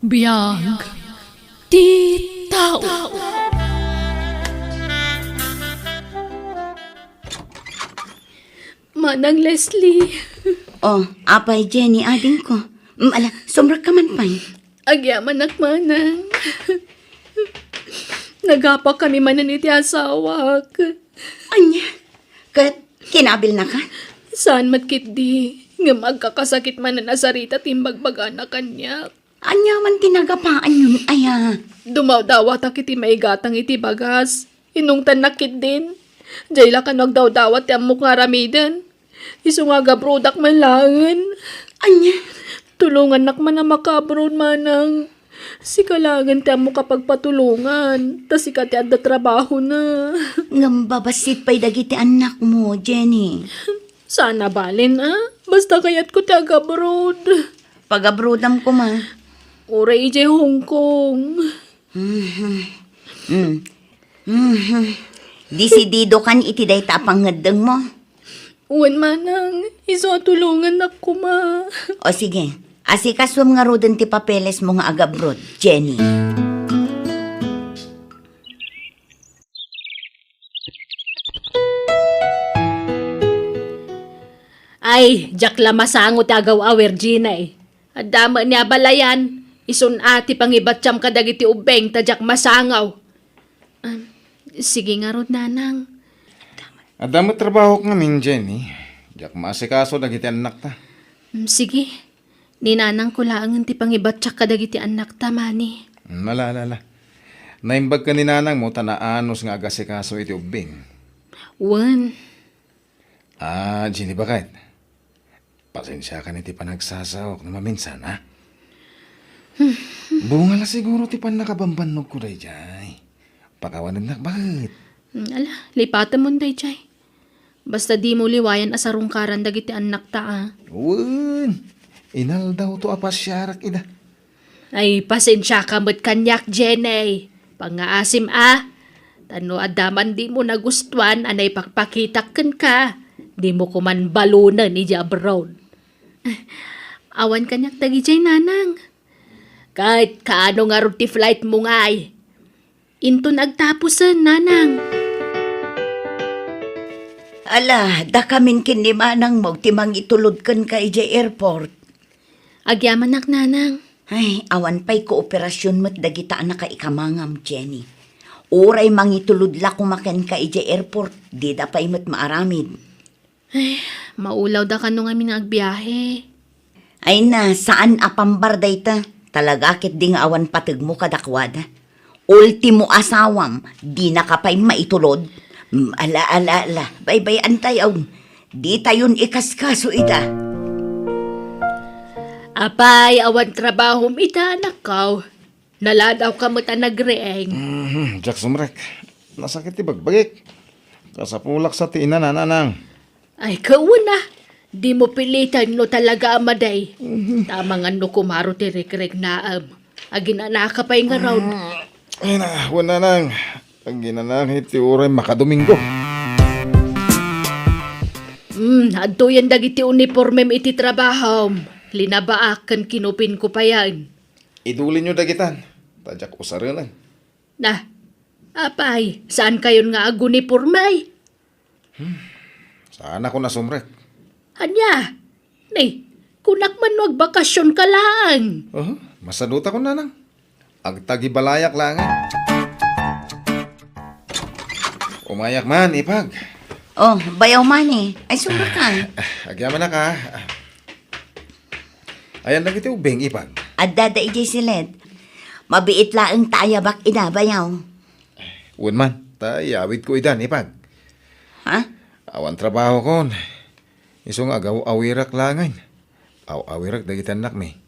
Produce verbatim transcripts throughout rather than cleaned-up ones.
Biag ti tao. Manang Leslie. Oh, apay, Jenny, adingko. Mm, ala, sumrekka man pay. Agyamanak, manang. Nagapakami manen iti asawak. Ania? Ket kinabilnaka? Saan met ketdi, ngem agkakasakit manen a sarita ti imbagbagana kaniak. Ania man ti nagapaanyon aya? Dumawdawatak iti maigatang iti bagas. Inungtannak ketdin. Diay la kano agdawdawat ti ammok nga aramiden. Isu nga agabrodak man laengen. Ania? Tulongannak man a makaabroad, manang. Sika laengen ti ammok a pagpatulongan, ta sika ti adda trabahona. Ngem babassit pay dagiti annakmo, Jenny. Saan a balen, a? Basta kayatko ti agabroad. Pagabrodam koma. Uray idiay Hong Kong. Mhm. Mm. Mhm. Disididokan iti dayta a pangngeddengmo? Wen, manang, isu a tulongannak koma. O sige, asikasuem ngaruden ti papelesmo nga agabroad, Jenny. Ay, diak la masango ti agaw-awer, Jenny. Adda met ni a balayan, isun a ti pangibattiam kadagiti ubbing ta diak masango. Ah, sige ngarud, nanang. Adda met trabahok ngamin, Jenny. Diak maasikaso dagiti annakta. Mm, sige. Ni nanangko laengen ti pangibattiak kadagiti annakta, mani. Mm, ala, ala, ala. Naimbag ken ni nanangmo ta naanus nga agasikaso iti ubbing. Wen. Ah, Jenny, baket. Pasensiakan iti panagsasaok no maminsan, ha? Hmm. Bunga la siguro ti pannakabambannogko daydiay. Pakawanennak, baket. Hmm, ala, lipatemon daydiay. Basta dimo liwayan a sarungkaran dagiti annakta, a. Wen, inaldawto a pasiarak ida. Ay, pasensiaka met kaniak, Jenny. Pangngaasim, a. Ta no adda man dimo nagustuan a naipakpakitak kenka, dimo koman balonen idiay abroad. Awan kaniak dagidiay, nanang. Ket kaano ngarud ti flightmo ngay? Inton agtapusen, nanang. Ala, dakamin ken ni manangmo ti mangitulod kenka idiay airport. Agyamanak, nanang. Ay, awan pay kooperasyon met dagita a nakaikamangam, Jenny. Uray mangitulod la koma kenka idiay airport, dida pay met maaramid. Ay, maulawda kano ngamin nga agbiahe. Ay na, saan a pambar dayta. Talaga ketdi nga awan pategmo kadakuada. Ultimo asawam, dinaka pay maitulod. Mm, ala, ala, ala, baybay-antayon. Ditayon ikaskaso ita. Apay, awan trabahom ita, anakko. Naladawka met a nagriing. Mhm, diak sumrek. Nasakit ti bagbagik. Kasapulak sa ti ina, nanang. Ay, kauna. Dimo piliten no talaga a madi. Mhm. Tamangan no kumaro ti rikriknaem. Aginanaka pay ngarud. Mm, ay na, wen, nanang. Aginanaka iti uray makadomingo. Mm, adtoyen dagiti unipormem iti trabahom. Linabaak ken kinupinko payen. Idulinyo dagitan, ta diak usarenen. Na, apay, saankayon nga aguniporme? Hmm, saanakon a sumrek. Ania? Ni, kunak man no agbakasionka laeng. Aha, masadutakon, nanang. Agtagibalayak laeng. Umayak man, ipag. Oh, bayaw man eh. Ay, sumrek ka. Ah, agyamanak. Ayan dagiti ubbing, ipag. Adda da idiay siled. Mabiit laeng ta ayabak ida, bayaw. Wen man, ta iyawidko idan, ipag. Ha? Awan trabahokon. Isu nga agaw-awirak laengen. Aw-awirek dagiti annakmi.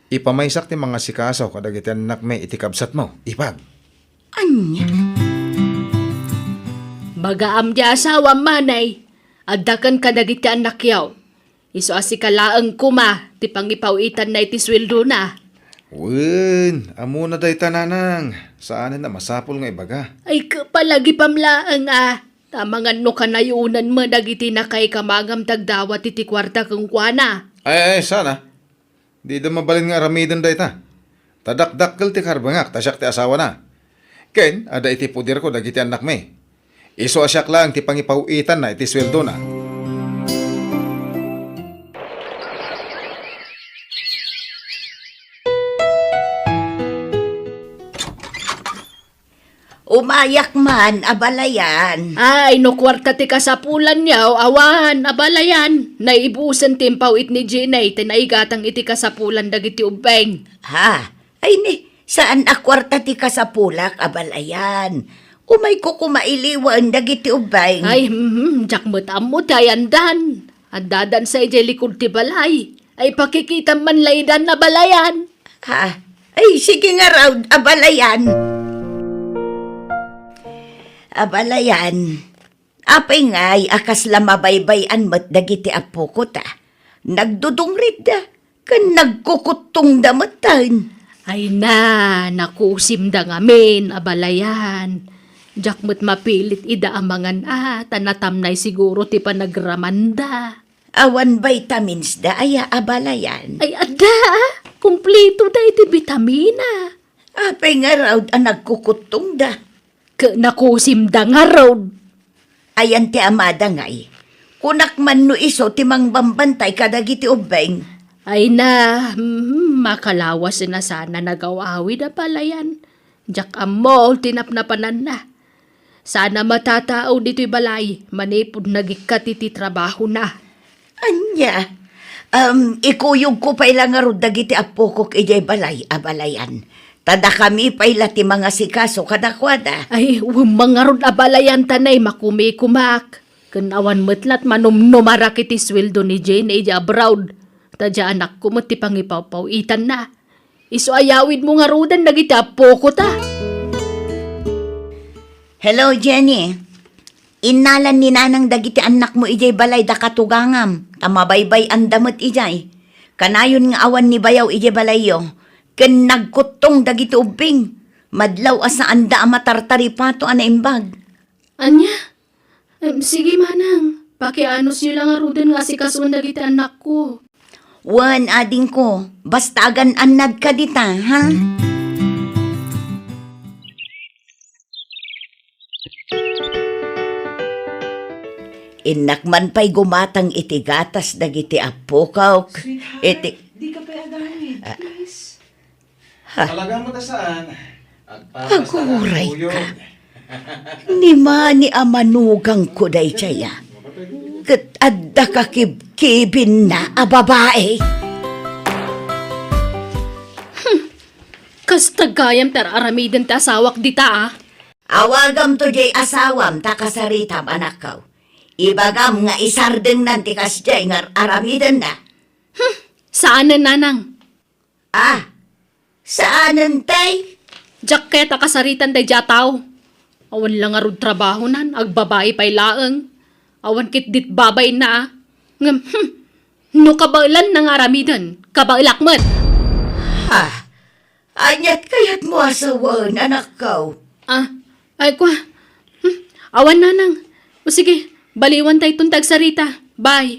Ipamaysak ti mangasikaso kadagiti annakmi iti kabsatmo, ipag. Ania? Bagaam ti asawam, manay. Adda ken kadagiti annakyo. Isu a sika laeng koma ti pangipaw-itanna iti sueldona. Wen, ammona dayta, nanang. Saanen a masapul nga ibaga. Ay, kapalagipam laeng a. Tamangan no kanayonan met dagiti nakaikamangam ti agdawat iti kuarta kenkuana. Ay, ay, saan a. Dida mabalin nga aramiden dayta. Ta dakdakkel ti karbengak ta siak ti asawana. Ken adda iti poderko dagiti annakmi. Isu a siak laeng ti pangipaw-itanna iti sueldona. Umayak man, abalayan. Ay, no kuarta ti kasapulan yaw, awan, abalayan. Naibusen ti impaw-it ni Jenny, ti naigatang iti kasapulan dagiti ubbing. Ha? Ay ni, saan a kuarta ti kasapulak, abalayan. Umayko koma iliwen dagiti ubbing. Ay, mhm, diak met ammo ti ayandan. Addadan sa idiay likud ti balay. Ay, pakikitam man laydan, abalayan. Ha? Ay, sige ngarud, abalayan. Abalayan. Apay ngay a kasla mabaybay-an met dagiti appoko ta? Nagdudungritda, ken nagkukuttongda metten. Ay na, nakusimda ngamin, abalayan. Diak met mapilit ida a mangan a, ta natamnay siguro ti panagramanda. Awan vitamins da aya, abalayan? Ay, adda, ah. Kumplito da iti bitamina. Apay ngarud a nagkukuttongda? Ket nakusimda ngarud. Ayan ti amada ngay. Kunak man no isu ti mangbambantay kadagiti ubbing. Ay na, hmm, makalawasen a sana nagaw-awid, abalayan. Diak ammo ti napnapananna. Sana matatao ditoy balay manipud nagikkat iti trabahona. Ania? Em, ikuyogko pay la ngarud dagiti appokok idiay balay, abalayan. Ta dakami pay la ti mangasikaso kadakuada. Ay, wen man ngarud, abalayan, ta nay makumikumak. Ken awan met lat manumnumarak iti sueldo ni Jane idiay abroad. Ta diay anakko met ti pangipawpaw-itanna. Isu a yawidmo ngaruden dagiti appoko ta. Hello, Jenny. Innalan ni Nanang dagiti annakmo idiay balay da katugangam, ta mabaybay-anda met idiay. Kanayon nga awan ni bayaw idiay balayyo, ken nagkuttong dagiti ubbing. Madlaw a saanda a matartaripato a naimbag. Ania? Em, sige, manang. Pakianosyo la ngaruden nga asikasuen dagiti annakko. Wen, adingko, basta agan-annadka dita, ha? Innak man pay gumatang iti gatas dagiti appokok. Sweetheart, iti- di ka pay agawid, ah, please. Ha? Talaga mo ta saan? Agpapasalamat. Aguray ka. Ni mani a manugangko daydiay, a. Ket adda kakibkibinna a babai. Hmm. Kasta gayam ti ar-aramiden ti asawak dita, a. Awagamto diay asawam ta kasaritam, anakko. Ibagam nga isardengnan ti kasdiay nga ar-aramidenna. Hmm. Saanen, nanang. Ah, saanen tay? Diak ket a kasaritan daydiay a tao. Awan la ngarud trabahonan, agbabai pay laeng. Awan ketdi ti babainna, a. Ngem, hmm, no kabaelanna nga aramiden, kabaelak met. Ha? Aniat kayatmo a sawen, anakko? Ah, ay, kua. Hmm, awan, nanang. O sige, baliwan tayton ti agsarita. Bye.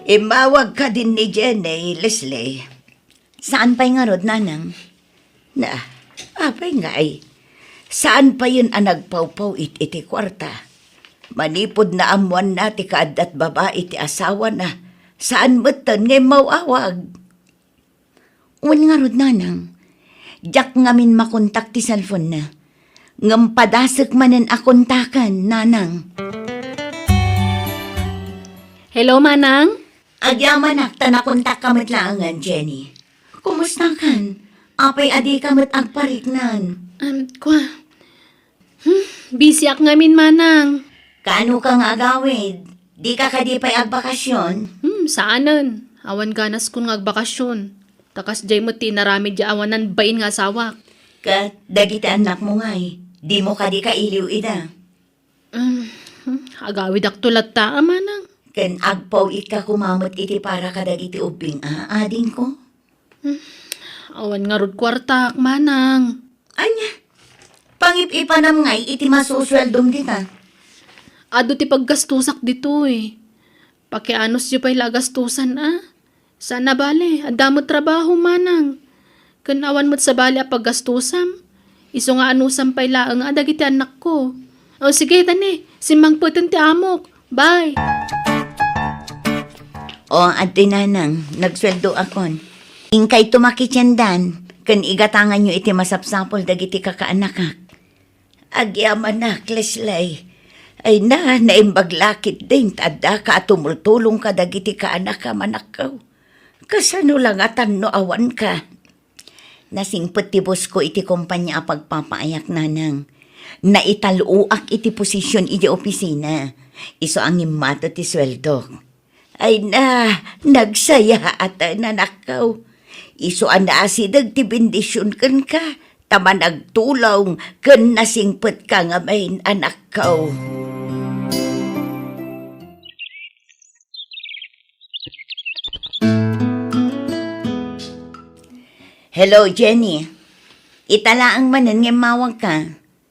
Immawag kadin ni Jenny, Leslie. Saan pay ngarud, nanang? Na, apay ngay? Saan payen a nagpawpaw-it iti kuarta? Manipud naammoanna ti kaaddat babai ti asawana, saan metten nga immaw-awag. Wen ngarud, nanang. Diak ngamin makontak ti cellphone-na. Ngem padasek manen a kontaken, nanang. Hello, manang? Agyamanak ta nakontakka met laengen, Jenny. Kumustakan? Apay a dika met agpariknan? Em, kua. Hmm, busyak ngamin, manang. Kaanoka nga agawid? Dika kadi pay agbakasyon? Hmm, saanen. Awan ganaskon nga agbakasyon. Ta kasdiay met ti inaramid diay awanan bain nga asawak. Ket dagiti annakmo ngay, dimo kadi kailiw ida? Hmm, agawidakto latta, a, manang. Ken agpaw-itka koma met iti para kadagiti ubbing, a, adingko? Hmm, awan ngarud kuartak, manang. Ania? Pangip-ipanam ngay iti masusueldom dita? Adu ti paggastusak ditoy. Pakianusyo pay la a gastusan, a. Saan a bale, adda met trabaho, manang. Ken awan met sabali a paggastusam. Isu nga anusam pay laeng a dagiti annakko. O, sige, tani, simmangpeten ti amok. Bye. O, adtoy, nanang, nagsueldoakon. Inkayto makitiendan, ken igatanganyo iti masapsapul dagiti kakaanakak. Agyamanak, Leslie. Ay na, naimbag la ketdin ta addaka a tumultulong kadagiti kaanakam, anakko. Kasano la ngatan no awanka? Nasingpet ti boss ko iti kompania a pagpapaayak, nanang. Naital-oak iti posision iti opisina. Isu a ngimmato ti sueldok. Ay na, nagsayaat, anakko. Isu a naasideg ti bendision kenka, ta managtulong ken nasingpetka ngamin, anakko. Hello, Jenny. Ita laeng manen nga immawagka.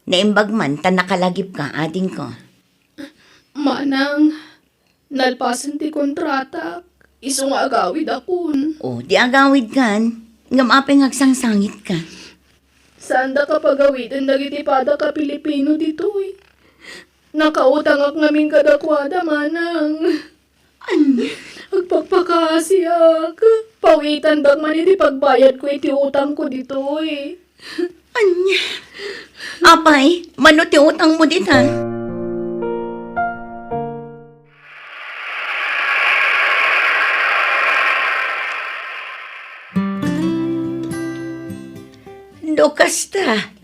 Naimbag man ta nakalagipka, adingko. Manang, nalpasen ti kontratak. Isu nga agawidakon. O, di agawidkan. Ngem apay nga agsangsangitka? Saandaka pagawiden dagiti padaka Pilipino ditoy. Nakautangak ngamin kadakuada, manang. Ania? Agpakpakaasiak. Pawitandak man iti pagbayadko iti utangko ditoy. Ania? Apay, mano ti utangmo dita? No kasta,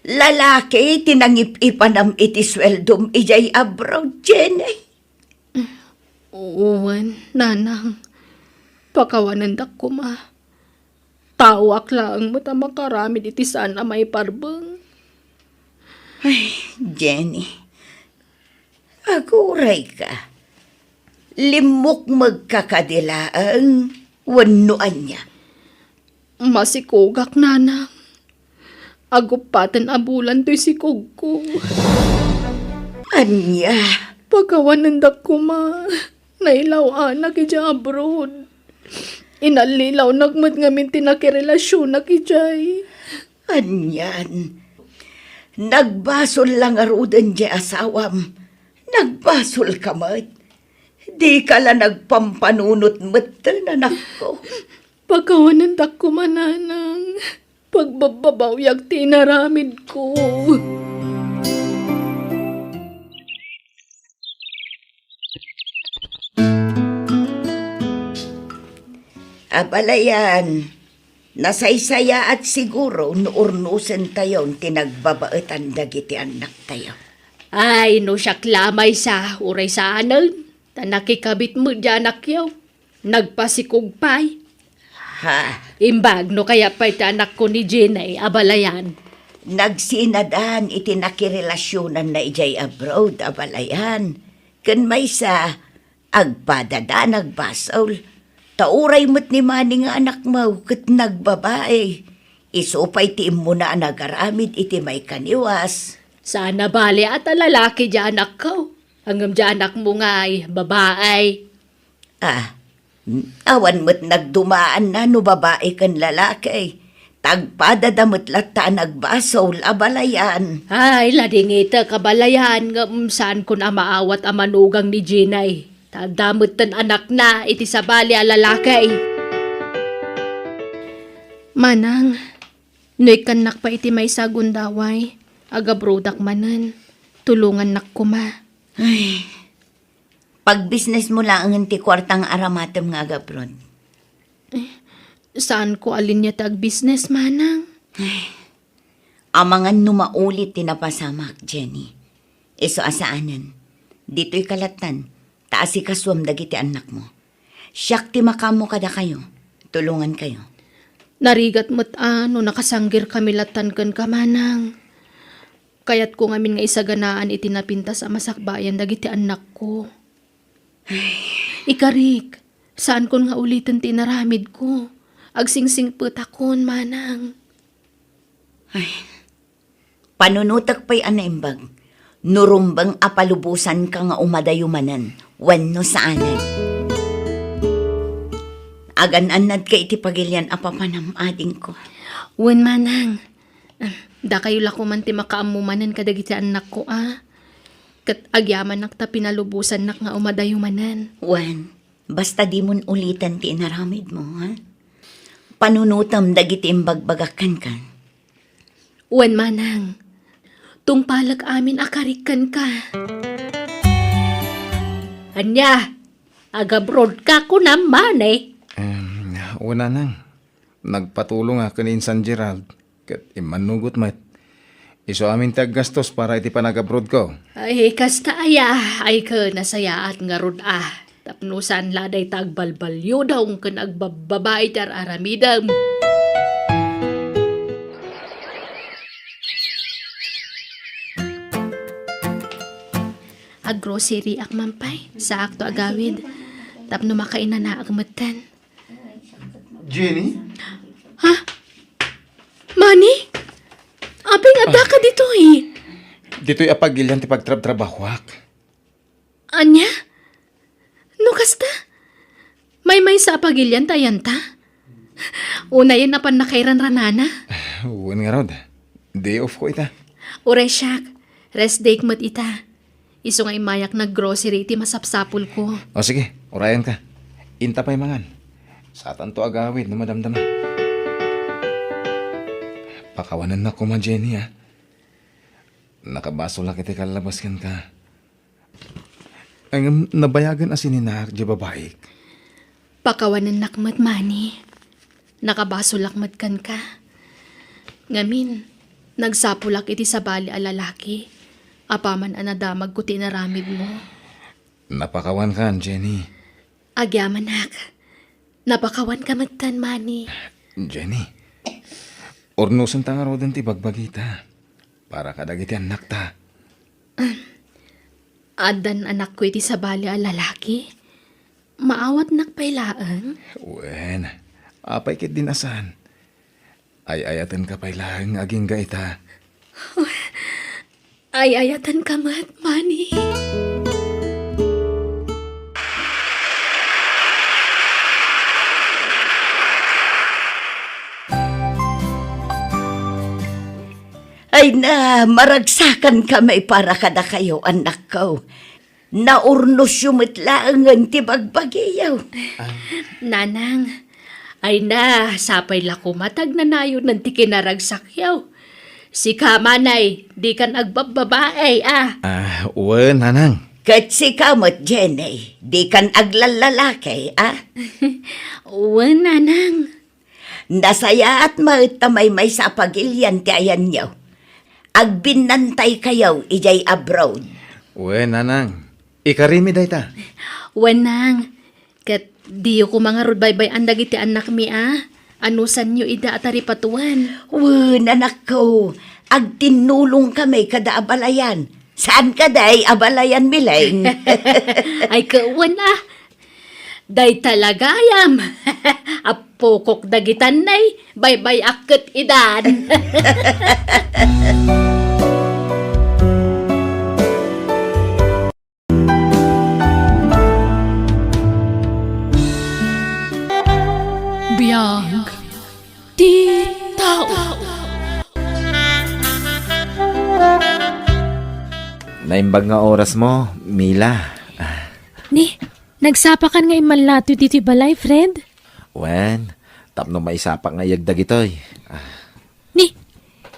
lalaki ti nangip-ipanam iti sueldom idiay abroad, Jenny? Wen, nanang. Pakawanendak koma. Taoak laeng met a makaramid iti saan a maiparbeng. Ay, Jenny. Agurayka. Limmukmegka kadi laeng wenno ania? Masikogak, nanang. Aguppaten a bulan toy sikogko. Ania? Pakawanendak koma. Nailaw-anak idiay abroad. Inallilawnak met ngamin ti nakirelasionak idiay. Anian? Nagbasol la ngaruden diay asawam. Nagbasolka met. Dika la nagpampanunot metten, anakko. Pakawanendak koma, nanang. Pagbabbabawiak ti inaramidko. Abalayan, nasaysayaat siguro no urnosentayon ti nagbabaetan dagiti annaktayo. Ay, no siak la maysa, uray saanen, ta nakikabit met diay annakyo. Nagpasikog pay. Ha? Imbag no kayat pay ti anakko ni Jenny, abalayan. Nagsinadan iti nakirelasionanna idiay abroad, abalayan. Ken maysa, agpadada nagbasol. Ta uray met ni Manny nga anakmo ket nagbabai. Isu pay ti immuna a nagaramid iti maikaniwas. Saan a bale a ta lalaki diay anakko. Ngem diay anakmo ngay, babai. Ah, awan met nagdumaanna no babai ken lalaki. Tagpadada met latta a nagbasol, abalayan. Ay, ladingitek, abalayan, ngem saankon a maawat a manugang ni Jenny. Ta adda metten anakna iti sabali a lalaki. Manang, no ikkannak pay iti maysa a gundaway, agabroadak manen, tulongannak koma. Ay, Pagbisnesmo laengen ti kuarta nga aramatem nga agabroad. Eh, saanko a linia ti agbisnes, manang. Ay, amangan no maulit ti napasamak, Jenny. Isu a saanen. Ditoy kalattan, ta asikasuem dagiti annakmo. Siak ti makaammo kadakayo. Tulongankayo. Narigat met a no nakasanggirkami lattan kenka, manang. Kayatko ngamin nga isaganaan iti napintas a masakbayan dagiti annakko. Ikarik, saankon nga uliten ti inaramidko. Agsingsingpetakon, manang. Ay, panunotek pay a naimbag. No rumbeng a palubosanka nga umadayo manen wenno saanen. Agan-annadka iti pagilian a papanam, adingko. Wen, manang. Dakayo la koman ti makaammo manen kadagiti annakko a. Ket agyamanak ta pinalubosannak nga umadayo manen. Wen, basta dimon uliten ti inaramidmo, ha? Panunotem dagiti imbagbagak kenka. Wen, manang. Tungpalek amin a karik kenka. Ania? Agabrodka kunam, mani? Em, wen, nanang. Nagpatulong a ken ni Insan Gerald, ket immannugot met. Isu amin ti aggastos para iti panagabrodko. Ay, kasta aya, ay ken nasayaat ngarud a. Tapno saan la dayta agbalbaliwdaw ken agbabbabai ti ar-aramidem. Aggrocery ak man pay, saakto agawid. Tapno makainanaak metten. Jenny? Ha? Mani? Apay nga addaka ditoy? Ditoy a pagilian ti pagtrabtrabahoak. Ania? No kasta? Maymaysa a pagilian ta ayanta? Unayen a pannakairanranana? Wen ngarud. Day off ko ita. Uray siak. Rest day met ita. Isu nga immayak naggrocery iti masapsapulko. O sige, urayanka. Inta pay mangan. Satanto agawid no madamdama. Pakawanennak koma, Jenny, a. Nakabasolak iti kallabas kenka. Ngem nabayagen a sininaak diay babaik. Pakawanennak met, mani. Nakabasolak met kenka. Ngamin, nagsapulak iti sabali a lalaki apaman a nadamagko ti inaramidmo. Napakawankan, Jenny. Agyamanak. Napakawanka metten, mani. Jenny, urnosenta ngaruden ti bagbagita para kadagiti annakta. Addan anakko iti sabali a lalaki? Maawatnak pay laeng? Wen, apay ketdin a saan? Ay-ayatenka pay laeng nga agingga ita. Ay-ayatenka met, mani. Ay na, maragsakan kami para kadakayo, annakko. Naurnosyo met laengen ti bagbagiyo. Ah. Nanang, ay na, sapay la koma ta agnanayonen ti kinaragsakyo. Sika, manay, dikan agbabbabai, a. Ah, wen, nanang. Ket sika met, Jenny, dikan aglallalaki, a. Wen, nanang. Nasayaat met ta maymaysa a pagilian ti ayanyo. Agbinnantaykayo idiay abroad. Wen, nanang. Ikarimi dayta. Wen, nang. Ket diyo koma ngarud baybay-an dagiti annakmi a. Anusanyo ida a taripatoen. Wen, anakko. Agtinnulongkami kada abalayan. Saan kadi abalayan, Mileng? Ay, ket wen a. Dayta la gayam. Appokok dagitan nay, baybay-ak ket idan. Biag ti tao. Naimbag nga oras mo, Mila. Ah. Ni, nagsapakan nga immanlatoy ditoy balay, Fred? Wen, tapno maisapak nga iyeg dagitoy. Ah. Ni,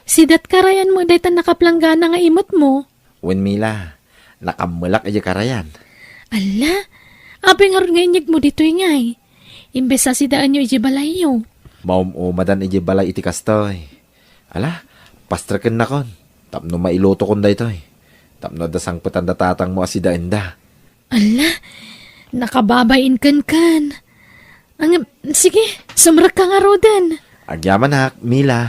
sidat karayan mo dayta nakaplanggana nga imet mo? Wen, Mila, nakammelak idiay karayan. Alla, apay ngarud nga inyeg mo ditoy ngay? Imbes a sidaenyo idiay balayyo. Maum-umadan idiay balay iti kastoy. Ala, pastrekennakon, tapno mailutokon daytoy. Tapno adda sangpetan da tatangmo a sidaenda. Alla, nakababay-in kenken. Ang, sige, sumrekka ngaruden. Agyamanak, Mila.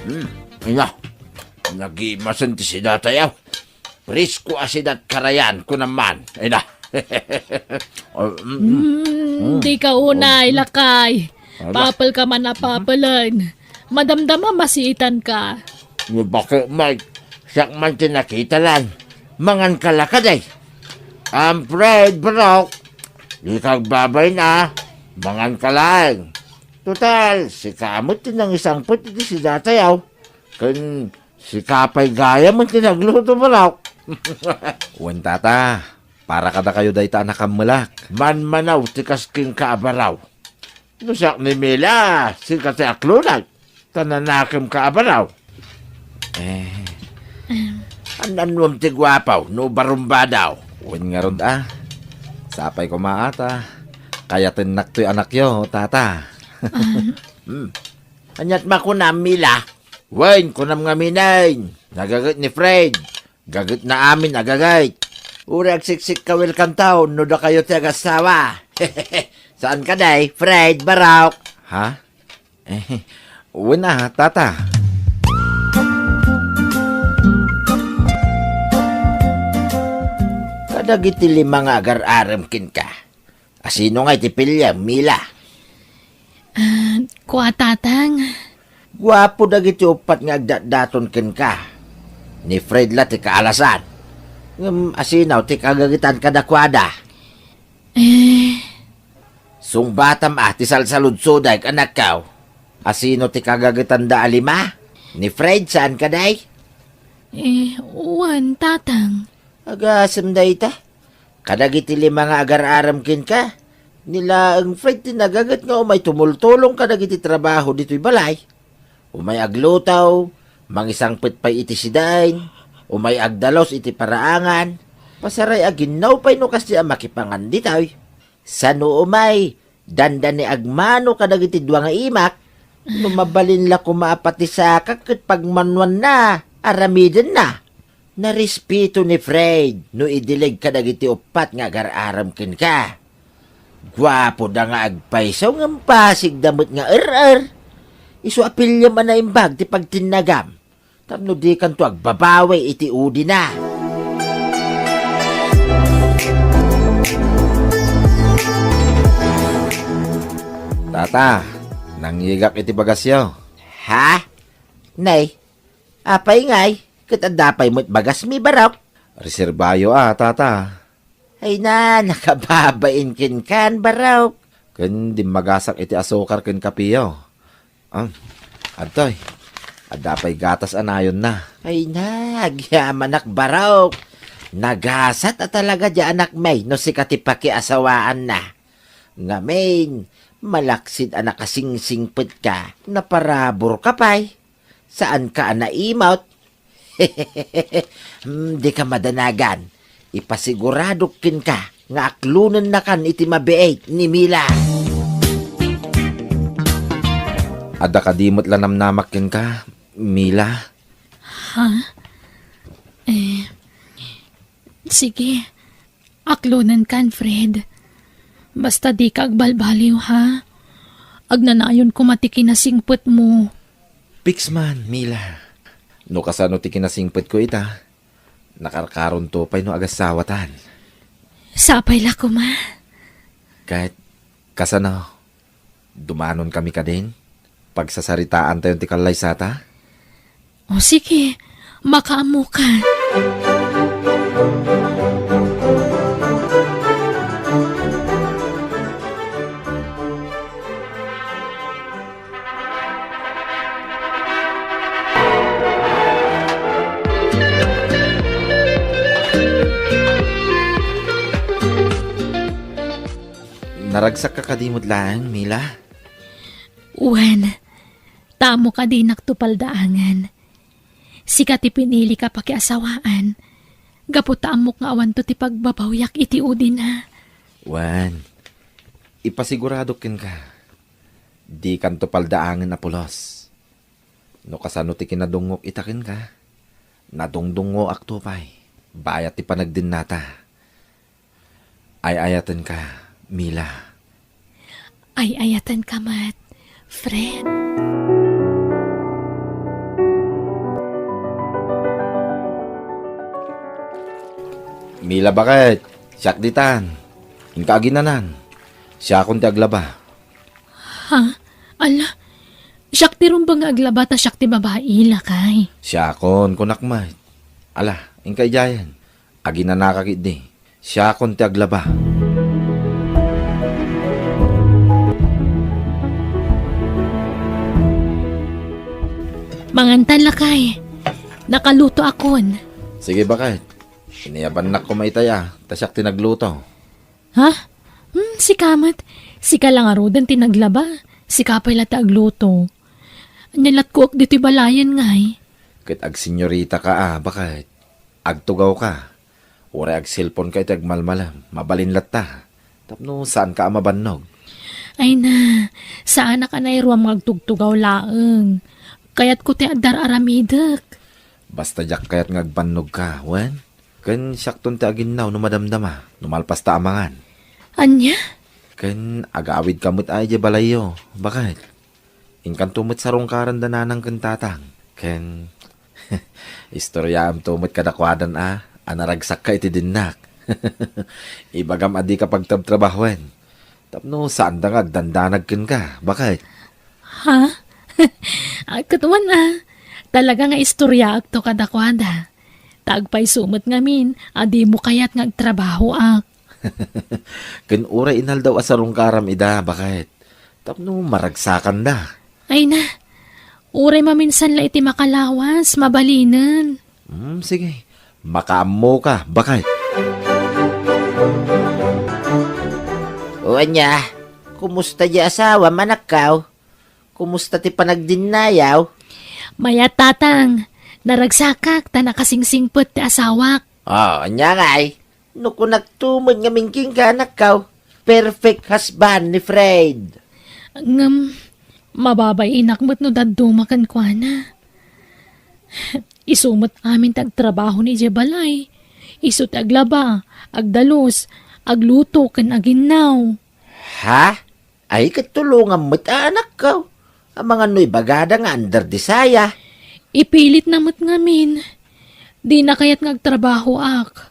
Hmm, ina, nagimasen ti sidatayo. Presko a sidat karayan, kunam man. Ay na. Oh, mm, mm. Mm, di ka unay, lakay. Ala. Papel ka man a papelen. Madamdama masiitanka. No baki met, siak man ti nakitalan. Manganka la kadi. Am Fred, barok. Dika agbabain a. Manganka laeng. Total, sika met ti nangisangpet iti sidatayo. Ken sika pay gayam ti nagluto, barok. Wen, tata, para kadakayo dayta a nakammelak. Manmanaw ti kas kenka a baraw. No siak ni Mila, sika ti aklonag, ta nanakemka a baraw. Eh. An-annuam ti guapaw no barumbadaw? Wen ngarud a. Sapay koma ata. Kayatennak toy anakyo, tata. Ah. Hmm. Aniat makunam, Mila? Wen, kunam ngamin, nagaget ni Fred. Gaget na amin a gaget. Uray agsiksik ka welcome town no dakayo ti agasawa. Saan ka, day? Fred, barok. Ha? Eh, wen a, tata. Kadagiti lima nga agar-arem kenka, asino nga iti piliem, Mila? Ah, kua, tatang. Guapo dagiti uppat nga agdatdaton kenka. Ni Fred la ti kaalasan. Ngem asino ti kagagetan kadakuada? Eh. Sungbatam a ti salsaludsodak, anakko. Asino ti kagagetanda a lima? Ni Fred, saan kadi? Eh, wen, tatang. Agasem dayta. Kadagiti lima nga agar-arem kenka, ni laeng Fred ti nagaget nga umay tumultulong kadagiti trabaho ditoy balay. Umay agluto, mangisangpet pay iti sidain, umay agdalus iti paraangan, pasaray a ginnaw pay no kasdi a makipangan ditoy. Sano umay, dandani agmano kadagiti dua nga imak, no mabalin la koma a patisakak ket pagmanuanna, aramidenna. Narespeto ni Fred no idileg kadagiti uppat nga agar-arem kenka. Guapoda nga agpayso ngem pasigda met nga er-er. Isu a piliem a naimbag ti pagtinnagam tapno dikanto agbabawi iti udina. Tata, nangngegak iti bagasyo. Ha? Nay, apay ngay? Ket adda pay met bagasmi, barok? Reserbayo a, tata. Ay na, nakababain kenkan, barok. Ken dimmagasak iti asukar ken kapeyo. Ah, adtoy, adda pay gatas a nayonna. Ay na, agyamanak, barok. Nagasat a talaga di anakmi no sika ti pakiasawaanna. Ngamin, malaksid a nakasingsingpetka, naparaburka pay. Saanka a naimot? Hmm, dika madanagan. Ipasiguradok kenka nga aklonennakan iti mabiit ni Mila. Adda kadi met la namnamak kenka, Mila? Ha? Eh, sige. Aklonenkan, Fred. Basta dika agbalbaliw, ha? Agnanayon koma ti kinasingpetmo. Piks man, Mila. No kasano ti kinasingpetko ita, nakarkaronto pay no agasawatan. Sapay la koma. Ket kasano? Dumanonkami kadin? Pagsasaritaantayon ti kallaysata? O sige, makaammokan. Naragsakka kadi met laeng, Mila? Wen, ta ammok a dinakto paldaangen. Sika ti pinilika pakiasawaan, gapu ta ammok nga awanto ti pagbabawiak iti udina. Wen, ipasiguradok kenka, dikanto paldaangen a pulos. No kasano ti kinadungngok ita kenka, nadungdungngoakto pay, bayat ti panagdennata. Ay-ayatenka, Mila. Ay-ayatenka met, Fred. Mila, baket? Siak ditan. Inka aginanan. Siakon ti aglaba. Ha? Ala, Siak ti rumbeng nga aglaba ta siak ti babai, lakay. Siakon, kunak met. Ala, inka idiayen. Aginanaka ketdi. Siakon ti aglaba. Mangantan, lakay. Nakalutoakon. Sige, baket. Iniabannak koma itay a, ta siak ti nagluto. Ha? Hmm, sika met. Sika la ngaruden ti naglaba. Sika pay la ti agluto. Ania latkuak ditoy balayen ngay? Ket agsenyorita ka a, baket. Agtugawka. Uray agselponka iti agmalmalem. Mabalin latta. Tapno saanka a mabannog. Ay na, saanak a nairuam nga agtugtugaw laeng. Kayatko ti adda ar-aramidek. Basta diak kayat nga agbannogka, wen? Ken siakton ti aginnaw no madamdama, no malpasta a mangan. Ania? Ken agawidka met a idiay balayyo, baket? Inkanto met sarungkaran da nanang ken tatang. Ken istoryaamto met kadakuadan a, a naragsakka iti dinnak. Ibagam a dika pagtrabtrabahoen. Tapno saanda nga agdandanag kenka, baket? Ha? Ah, ket wen a, talaga nga istoryaakto kadakuada. Ta agpayso met ngamin a dimo kayat nga agtrabahoak. Ken uray inaldaw a sarungkaram ida, baket? Tapno maragsakanda. Ay na, uray maminsan la iti makalawas, mabalinen. Hmm, sige. Makaammoka, baket. O ania, kumusta di asawam, anakko? Kumusta ti panagdinnayaw? Mayat, tatang. Naragsakak ta nakasingsingpet ti asawak. O, ania ngay? No kunakto met ngamin kenka, anakko, perfect husband ni Fred. Ngem, mababainak met no dadduma kenkuana. Isu met amin ti agtrabaho idiay balay. Isu ti aglaba, agdalus, agluto, ken aginnaw. Ha? Ay, ket tulongam met a, anakko. Amangan no ibagada nga under desaya. Ipilitna met ngamin. Dina kayat nga agtrabahoak.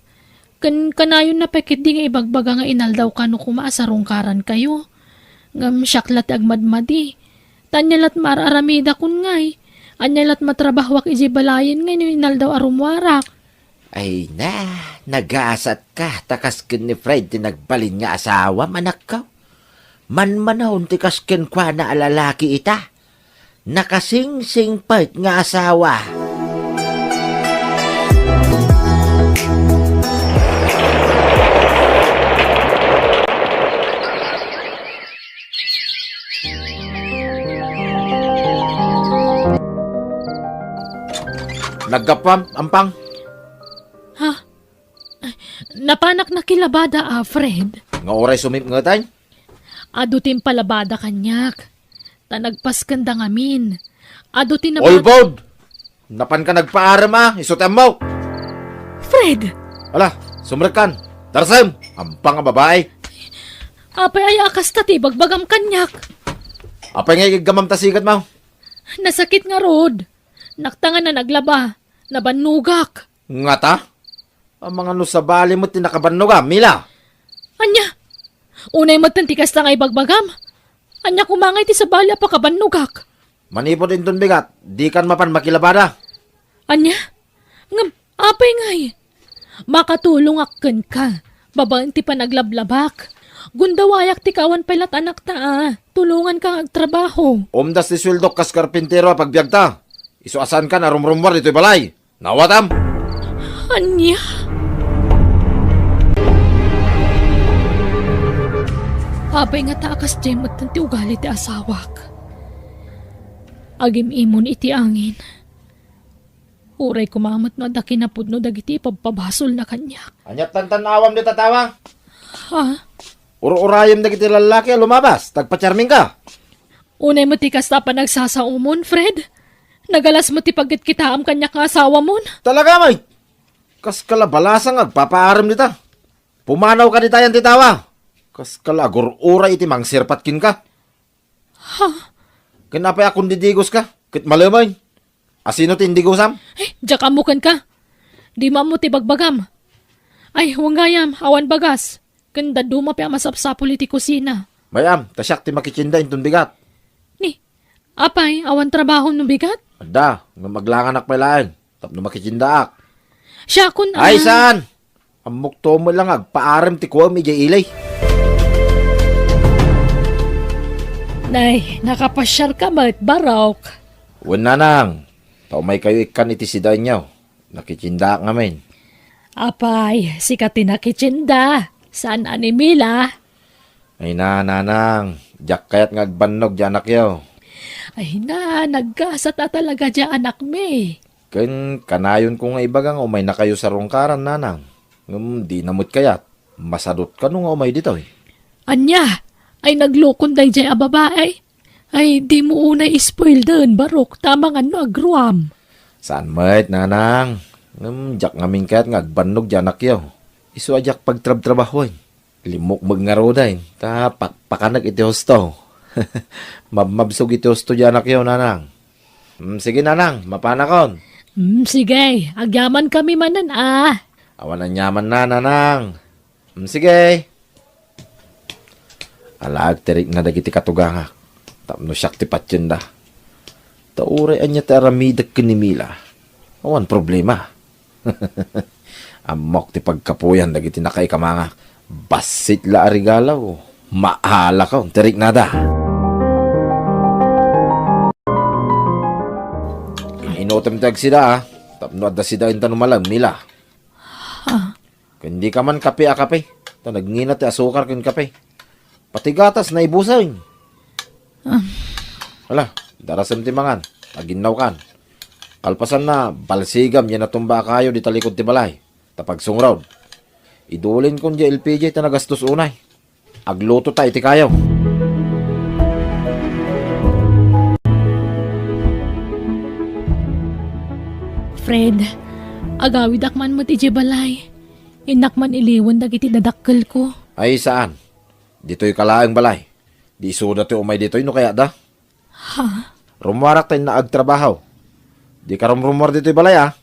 Ken kanayonna pay ketdi nga ibagbaga nga inaldaw kano koma a sarungkarankayo. Ngem siak la ti agmadmadi. Ta ania lat' mar-aramidakon ngay? Ania lat' matrabahoak idiay balayen ngay no inaldaw a rummuarak? Ay na, nagasatka ta kas ken ni Fred ti nagbalin nga asawam, anakko. Manmanawon ti kas kenkuana a lalaki ita. Nakasingsingpet nga asawa. Naggapuam, Ampang? Ha? Napanak nakilabada, Alfred. Nga uray sumipngeten? Adu ti impalabada kaniak. Ta nagpaskenda ngamin. Adu ti nabag- Ulbod! Napanka nagpaarem a, isu ti ammok! Fred! Ala, sumrekkan! Tarsem! Ampang a babai! Apay aya a kasta ti ibagbagam kaniak? Apay nga igiggamam ta sigetmo? Nasakit ngarud. Naktangan a naglaba. Nabannogak. Ngata? Amangan no sabali met ti nakabannogam, Mila? Ania? Unay metten ti kasta nga ibagbagam? Ania koma ngay ti sabali a pakabannogak? Manipud inton bigat, dikan mapan makilabada. Ania? Ngem, apay ngay? Makatulongak kenka, babaen ti panaglablabak. Gundawayak ti kawan pay lat' anakta a, tulonganka nga agtrabaho. Umdas ti sueldok kas karpintero a pagbiagta. Isu a saankan a rumrummuar ditoy balay. Nawatam! Ania? Apay ngata a kasdiay metten ti ugali ti asawak? Agim-imon iti angin. Uray koma met no adda kinapudno dagiti ipabpabasolna kaniak. Ania ti tantan-awam dita, tawa? Ha? Ur-urayem dagiti lallaki a lumabas, ta agpacharmingka. Unay met ti kasta a panagsasaomon, Fred. Nagalas met ti pagkitkitaam kaniak nga asawamon. Talaga, may? Kaska la balasang nga agpapaarem dita. Pumanawka dita, yan ti tawa. Kaska la agur-uray iti mangsirpat kenka. Ha? Ken apay a kundidigoska ket malemeng? Asino ti indigosam? Eh, diak ammo kenka. Dimo ammo ti bagbagam. Ay, wen gayam, awan bagas. Ken dadduma pay a masapsapul iti kusina. Mayam, ta siak ti makitienda inton bigat. Ni, Apay, awan trabaho no bigat? Adda, ngem aglanganak pay laeng, tapno makitiendaak. Siakon, Ay, ah. saan? Ammok to met lang agpaarem ti kuam idiay ili. Nay, nakapasiar ka met, Barok. Wen, nanang, ta umay kayo ikkan iti sidaenyo. Nakitiendaak ngamin. Apay, sika ti nakitienda, saan a ni Mila? Ay na, nanang, diak kayat nga agbannog di anakyo. Ay na, naggasat a talaga di anakmi. Ken kanayon ko nga ibaga nga umay nakayo sarungkaran, nanang. Ngem di na met kayat. Masadot kano nga umay ditoy. Ania? Ay naglokon daydiay a babae? Ay, di mo unay ispoilden, Barok, ta amangan no agruam. Saan met, nanang. Ngem diak ngamin kayat nga agbannog di anakyo. Isu a diak pagtrabtrabahoen. Limmok met ngaruden, ta pakpakanek iti husto. Mabmabsog iti husto di anakyo, nanang. Mm, sige, nanang, mapanakon. Mm, sige, agyaman kami manen, ah. Awan aniaman na, nanang. Mm, sige. Alaek ti rikna dagiti katugangak, tapno siak ti patienda. Ta uray ania ti aramidek ken ni Mila, awan problema. Ammok ti pagkapuyan dagiti nakaikamangak. Bassit la a regalo, maalakon ti riknada. Inutem ti agsida, ah, tapno adda sidaenta no malem, Mila. Ah. Ken di ka man kape a kape, ta nagngina ti asukar ken kape. Pati gatas naibuseng. Ah. Hala, darasem ti mangan, aginnaw kan. Kalpasanna, balsigam diay natumba a kayo dita likod ti balay. Ta pagsungrod, idulinkon diay L P G ta nagastos unay. Agluto ta iti kayo. Fred, agawidak man met idiay balay. Innak man iliwen dagiti dadakkelko. Ay, saan? Ditoy ka laeng balay. Di isuda ti umay ditoy no kayatda. Ha? Rummuarak ta innak agtrabaho. Di ka rumrummuar ditoy balay, a.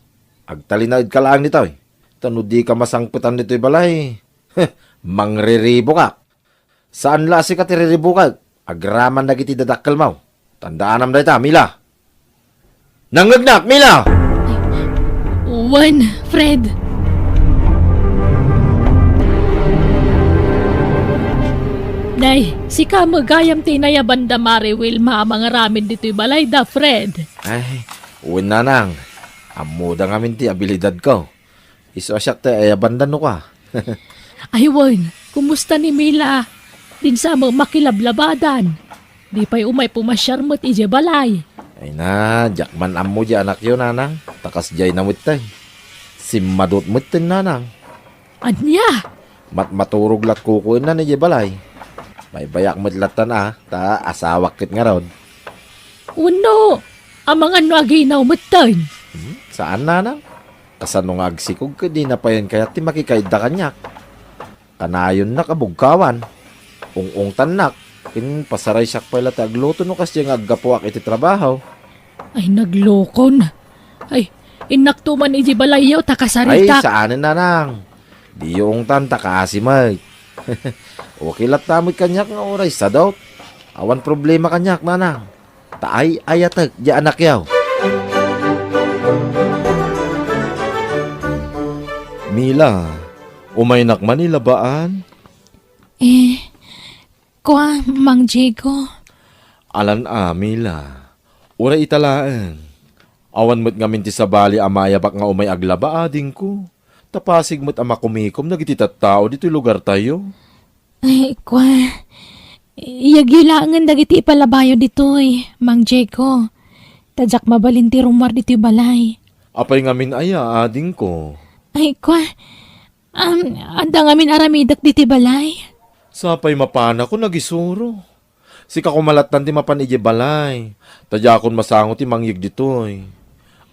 Agtalinaed ka laeng ditoy. Ta no di ka masangpetan ditoy balay, heh, mangriribo ka. Saan la a sika ti riribukek agraman dagiti dadakkelmo. Tandaanam dayta, Mila. Nangngegnak, Mila! Wen, Fred. Nay, sika met gayam ti inayabanda, Mari Wilma, a mangaramid ditoy balayda, Fred. Ay, wen, nanang. Ammoda ngamin ti abilidadko. Isu a siak ti ayabanda no kua. Ay wen, kumusta ni Mila? Dinsa met makilablabadan. Di pay umay pumasiar met idiay balay. Ay na, diak man ammo di anakyo, nanang. Ta kasdiay na metten. Simmadot metten, nanang. Ania? Matmaturog lat kukuenna idiay balay. Baybayak met lattan a, ta asawak ket ngarud. Wenno, amangan no aginaw metten. Hmm, saan, nanang? Kasano nga agsikog ket dina payen kayat ti makikaidda kaniak? Kanayonnak a bugkawan. Ung-ungtannak, ken pasaraysiak pay la ti agluto no kasdiay nga aggapuak iti trabaho. Ay, naglokon. Ay, innakto man iti balayyo ta Ay, kasaritak. Saanen, nanang. Diyo ungtan ta kaasi met. Okay latta met kaniak nga uray sadot. Awan problema kaniak, nanang. Ta ay-ayatek di anakyo. Mila, umaynak man ilabaan? Eh, kua, Mang Diego. Alan a, Mila. Uray ita laeng. Awan met ngamin ti sabali a maayabak nga umay aglaba, adingko. Ta pasig met a makumikom dagiti tattao ditoy lugartayo. Ay, kua, iyagyo laengen dagiti ipalabayo ditoy, Mang Diego. Ta diak mabalin ti rummuar ditoy balay. Apay ngamin aya, adingko? Ay, kua, um, adda ngamin aramidek ditoy balay. Sapay mapanakon agisuro. Sika koma lattan ti mapan idiay balay, ta diakon masango ti mangyeg ditoy.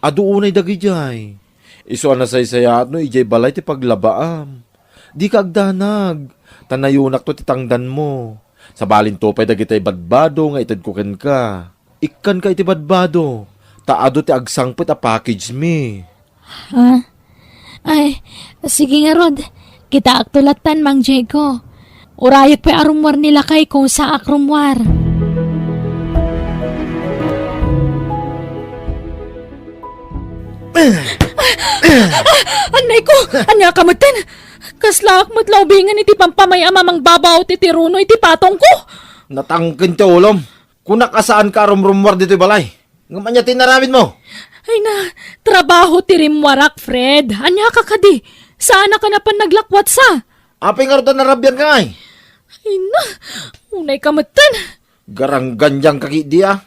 Adu unay dagidiay. Isu a nasaysayaat no idiay balay ti paglabaam. Dika agdanag, ta nayonakto ti tangdanmo. Sabalinto pay dagitay badbado nga itedko kenka. Ikkanka iti badbado, ta adu ti agsangpet a package mi. Ah? Ay, sige ngarud. Kitaakto lattan, Mang Diego. Urayek pay a rummuar ni lakayko, saak rummuar. Ah, annay ko! Ania ka metten? Kaslaak met la ubingen iti pampamay a mamangbabaut iti runo iti patongko. Natangken ti ulom. Kunak a saanka a rumrummuar ditoy balay. Ngem ania ti inaramidmo? Ay na, trabaho ti rimmuarak, Fred. Ania ka kadi? Saanak a napan naglakwatsa? Apay ngarud a narabianka ngay? Ay na, unay ka metten. Garanggandiang ka ketdi a.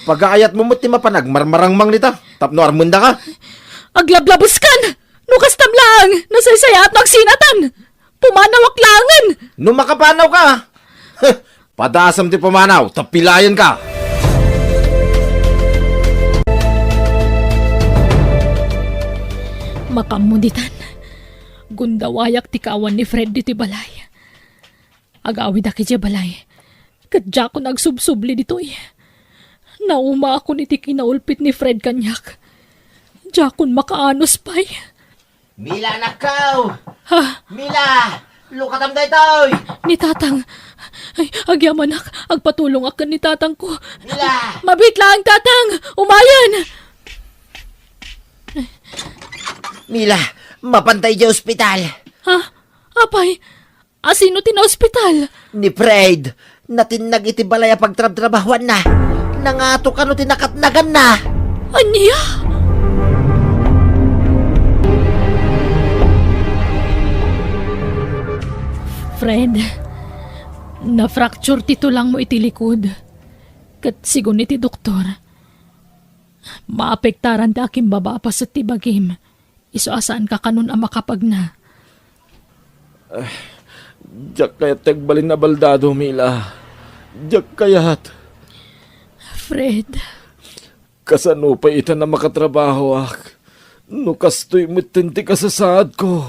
Pagaayatmo met ti mapan agmarmarangmang dita tapno armenda ka. Aglablabeskan! No kastam laeng, nasaysayaat no agsinatan! Pumanawak laengen! No makapanawka, padasem ti pumanaw, ta pilayenka! Makaammo ditan, gundawayak ti kaawan ni Fred ditoy balay. Agawidak idiay balay, ket diakon agsubsubli ditoy. Naumaakon iti kinaulpit ni Fred kaniak. Diakon makaanus pay. Mila, anakko! Ha? Mila! Lukatam daytoy! Ni Tatang. Ay, agyamanak, agpatulongak ken ni Tatangko. Mila! Mabiit laeng, Tatang! Umayen! Mila, mapanta idiay ospital. Ha? Apay, a sino ti naospital? Ni Fred. Natinnag iti balay a pagtrabtrabahuanna. Nangato kano ti nakatnaganna. Ania? Fred, na-fracture ti tulangmo iti likod. Ket sigun iti doktor, maapektaran ti akimbaba a paset ti bagim. Isu a saanka kanon a makapagna. Diak kayat ti agbalin a baldado, Mila. Diak kayat. Fred. Kasano pay itan a makatrabahoak no kastoy metten ti kasasaadko?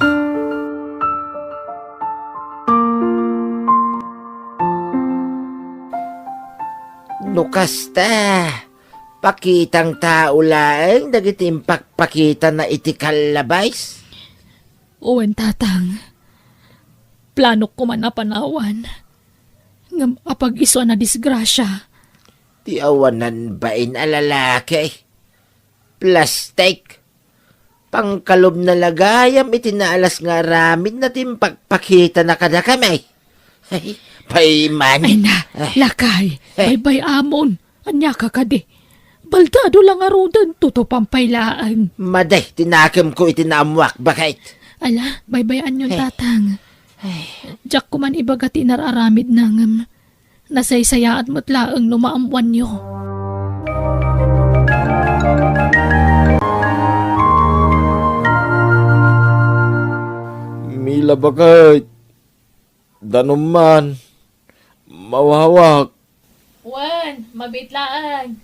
No kasta, pakitang tao laeng dagiti impakpakitana iti kallabais? Wen, Tatang. Planok koman a panawan. Ngem apag-isu a nadisgrasia. Ti awanan bain a lalaki. Plastik. Pangkalubna la gayam iti naalas nga aramidna ti impakpakitana kadakami. Ay, paiman. Ay na, lakay, baybay-amon. Ania ka kadi? Baldado la ngaruden, tutupan pay laeng. Madi ti nakemko iti naammoak, baket. Ala, baybay-anyon, Tatang. Diak koman ibaga ti inar-aramidna ngem nasaysayaat met laeng no maammoanyo. Mila, baket. Danum man. Mawawak. Wen, mabiit laeng.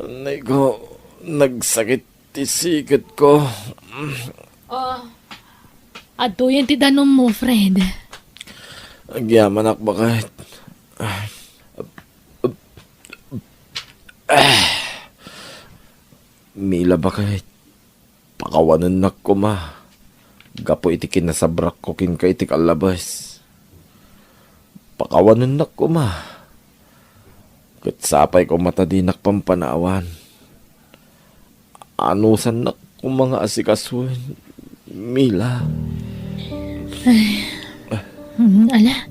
Nay ko, nagsakit ti siketko. Oh, adtoyen ti danummo, Fred. Agyamanak, baket. Mila, baket. Pakawanennak koma gapu iti kinasabrakko kenka iti kallabes. Pakawanennak koma ket sapay koma ta dinak pampanawan. Anusannak koma nga asikasuen, Mila. Ay, mm, ala,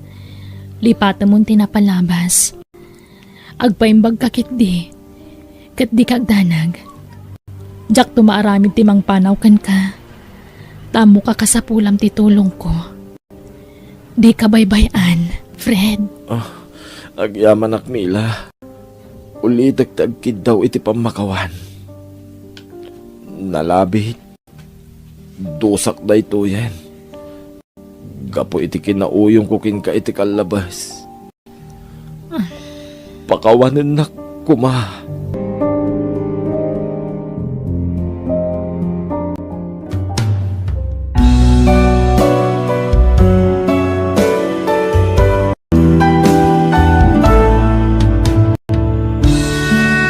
lipatemon ti napalabas. Agpaimbagka ketdi, ket dika agdanag. Diakto maaramid ti mangpanaw kenka. Ta ammok a kasapulam ti tulongko. Dika baybay-an, Fred. Ah, agyamanak, Mila. Ulitek ti agkiddaw iti pammakawan. Nalabit. Dusak daytoyen. Gapu iti kinauyongko kenka iti kallabes. Pakawanennak koma.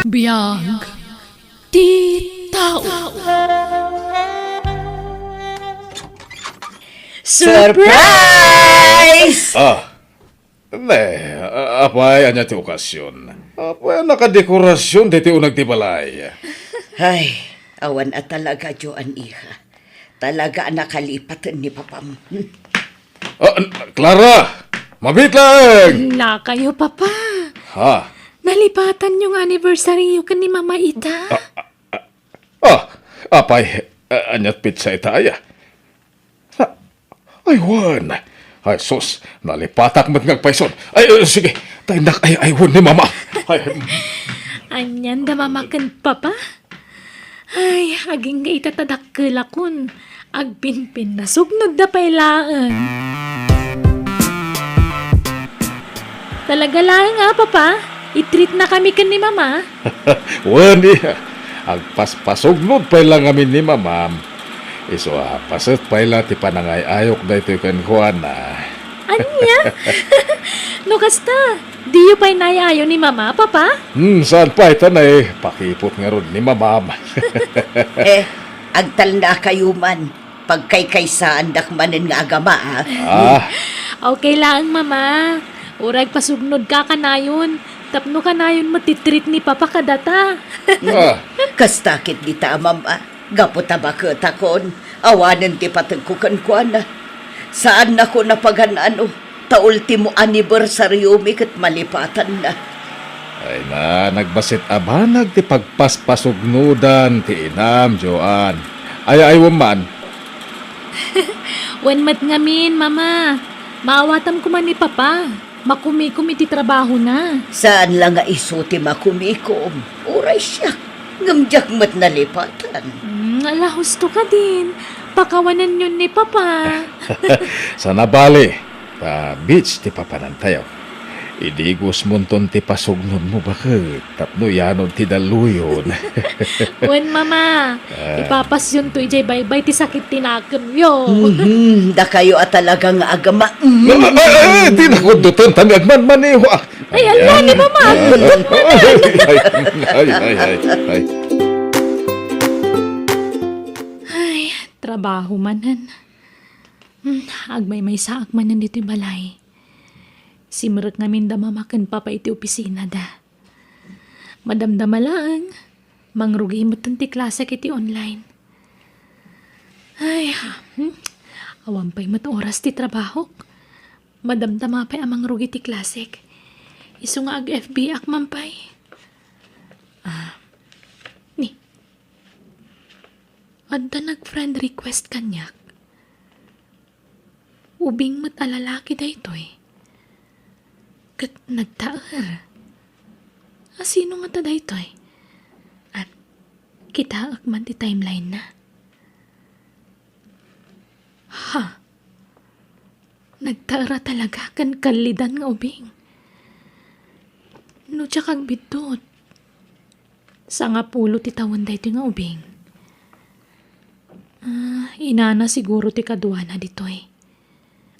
Biag ti tao. Surprise! Ah, ne, a-, apay, ania ti okasion? Apay a nakadekorasion daytoy uneg ti balay? Ay, Awan a talaga, Joan, iha. Talaga a nakalipaten ni papam. Ah, Clara! Mabiit laeng! Nakayo, Papa. Ha? Nalipatanyo nga anniversaryo ken ni Mama ita. Ah, ah, ah, apay, ah, ania't petsa ita aya? Na, ay, wen. Ay, sus, nalipatak met nga agpayson. Ay, ay, sige, ta innak ay, ay, wen ni Mama. Ay, Anian da Mama ken Papa? Ay, agingga ita ta dakkelakon. Agpinpin, nasugnod da pay laeng. Talaga laeng a, Papa? I-treat na kami ken ni Mama? Wen, iha. Agpaspasugnod pay la ngamin ni Mamam. Isu a, paset pay la ti panangay-ayok daytoy kenkuana. Ania? No kasta, diyo pay nay-ayo ni Mama, Papa? Hmm, saan pay ta nay pakipot ngarud ni Mamam. Eh, agtalna kayo man. Pagkaykaysaandak manen nga agama, ah. Ah. Okay laeng, Mama. Uray agpasugnod ka kanayon. Tapno kanayon met ti treat ni Papa kadata. Ah. Kasta ket dita, Mama. Gapu ta baketakon, awanen ti pategko kenkuana. Saannakon a pagan-ano. Ta ultimo anniversaryomi ket malipatanna. Ay na, nagbassit a banag ti pagpaspasugnodan ti inam, Joan. Ay, ay, wen man. Wen met ngamin, Mama. Maawatam koma ni Papa. Makumikom iti trabahona. Saan la nga isu ti makumikom. Uray siak. Ngem diak met nalipatan. Mm, ala, husto kadin. Pakawanenyon ni Papa. Sana bale. Ta beach ti papanantayo. Idigosmonton ti pasugnodmo baket tapno iyanod ti dalluyon. Wen, Mama, ah, ipapasyonto idiay baybay ti sakit ti nakemyo. Mhm, dakayo a talaga nga agama. Mhm. Ay, ay, ay, ti nakuddoten, tami agmanmaneho, ah. Ay, ala ni Mama, agkuddot manen. Ay, ay, ay, ay, ay. Ay, trabaho manen. Hmm, agmaymaysaak manen ditoy balay. Simrek ngamin da Mama ken Papa iti opisinada. Madamdama laeng, mangrugi metten ti klasek iti online. Ay, hmm, awan pay met oras ti trabahok. Madamdama pay a mangrugi ti klasek. Isu nga ag-F B ak man pay. Ah, ni, adda nag-friend request kaniak. Ubing met a lalaki daytoy. Ket nagtaer. A, sino ngata daytoy? An, kitaek man ti timeline-na. Ha? Nagtaer a talaga ken kallidan nga ubing. No diak agbiddut, sangapulo ti tawen daytoy nga ubing. Ah, inana siguro ti kaduana ditoy.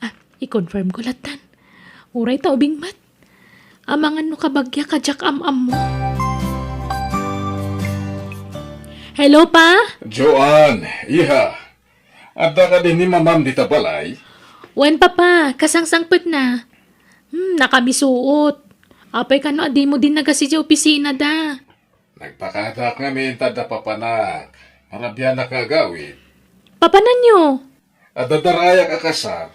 Ah, i-confirm ko lattan. Uray ta ubing met. Amangan no kabagia ka diak am-ammo. Hello, Pa? Joan, iha. Adda kadi ni Mamam dita balay? Wen, Papa, kasangsangpetna. Hmm, nakabisuot. Apay kano a dimo dinnagas idiay opisinada? Nagpakadaak ngamin ta adda papanak. Marabianak nga agawid. Papananyo? Adda darayak a kasar.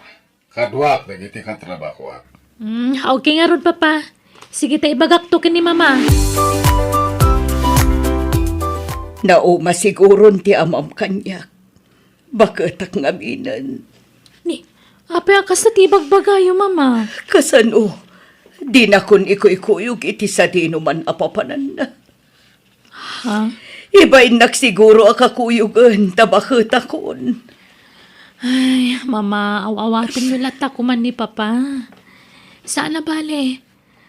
Kaduak dagiti katrabahoak. Hmm, okay ngarud, Papa. Sige ta ibagakto ken ni Mama. Nauma siguron ti amam kaniak. Baketak ngaminen. Ni, apay a kasta ti ibagbagayo, Mama? Kasano? Dinakon ikuykuyog iti sadino man a papananna. Ha? Ibainnak siguro a kakuyogen ta baketakon. Ay, Mama, aw-awatenyo latta koma ni Papa. Saan a bale,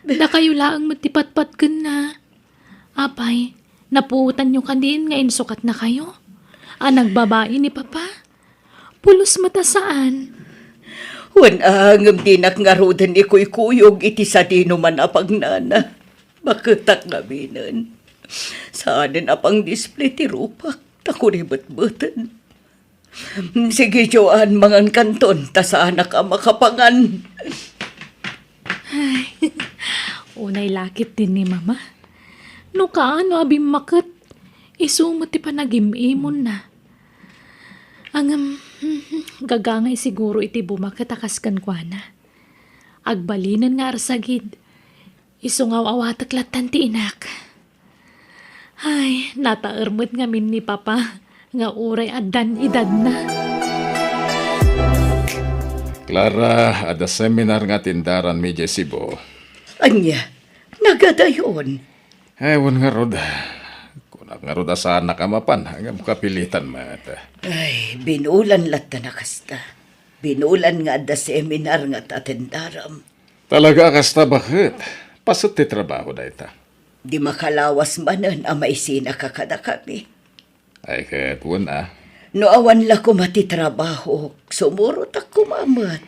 dakayo laeng met ti patpatgenna. Apay, napuotanyo kadin nga insukatnakayo? A nagbabai ni Papa? Pulos met a saan. Wen a, ngem dinak ngaruden ikuykuyog iti sadino man a pagnana. Baketak ngaminen. Saanen a pang-display ti rupak, ta kuribetbeten. Sige, Joan, mangankanton, ta saanak a makapangan. Ay, unay lakit din ni Mama. No kaano a bimmaket, Isu met ti panagim-imonna. Ngem, gagangay siguro iti bumaket a kas kenkuana. Agbalinen nga arsagid. Isu nga aw-awatek lattan ti inak. Ay, nataer met ngamin ni Papa nga uray addan edadna. Clara, adda seminar nga atendaranmi idiay Cebu. Ania? Nagadayon? Ay, wen ngarud. Kunak ngarud a saannak a mapan, ngem kapilitan met. Ay, binulan latta na kasta. Binulan nga adda seminar nga atendaram. Talaga a kasta, baket? Paset ti trabaho dayta. Di makalawas manen a maisinaka kadakami. Ay, ket wen a. No awan la koma ti trabahok, sumurotak koma met.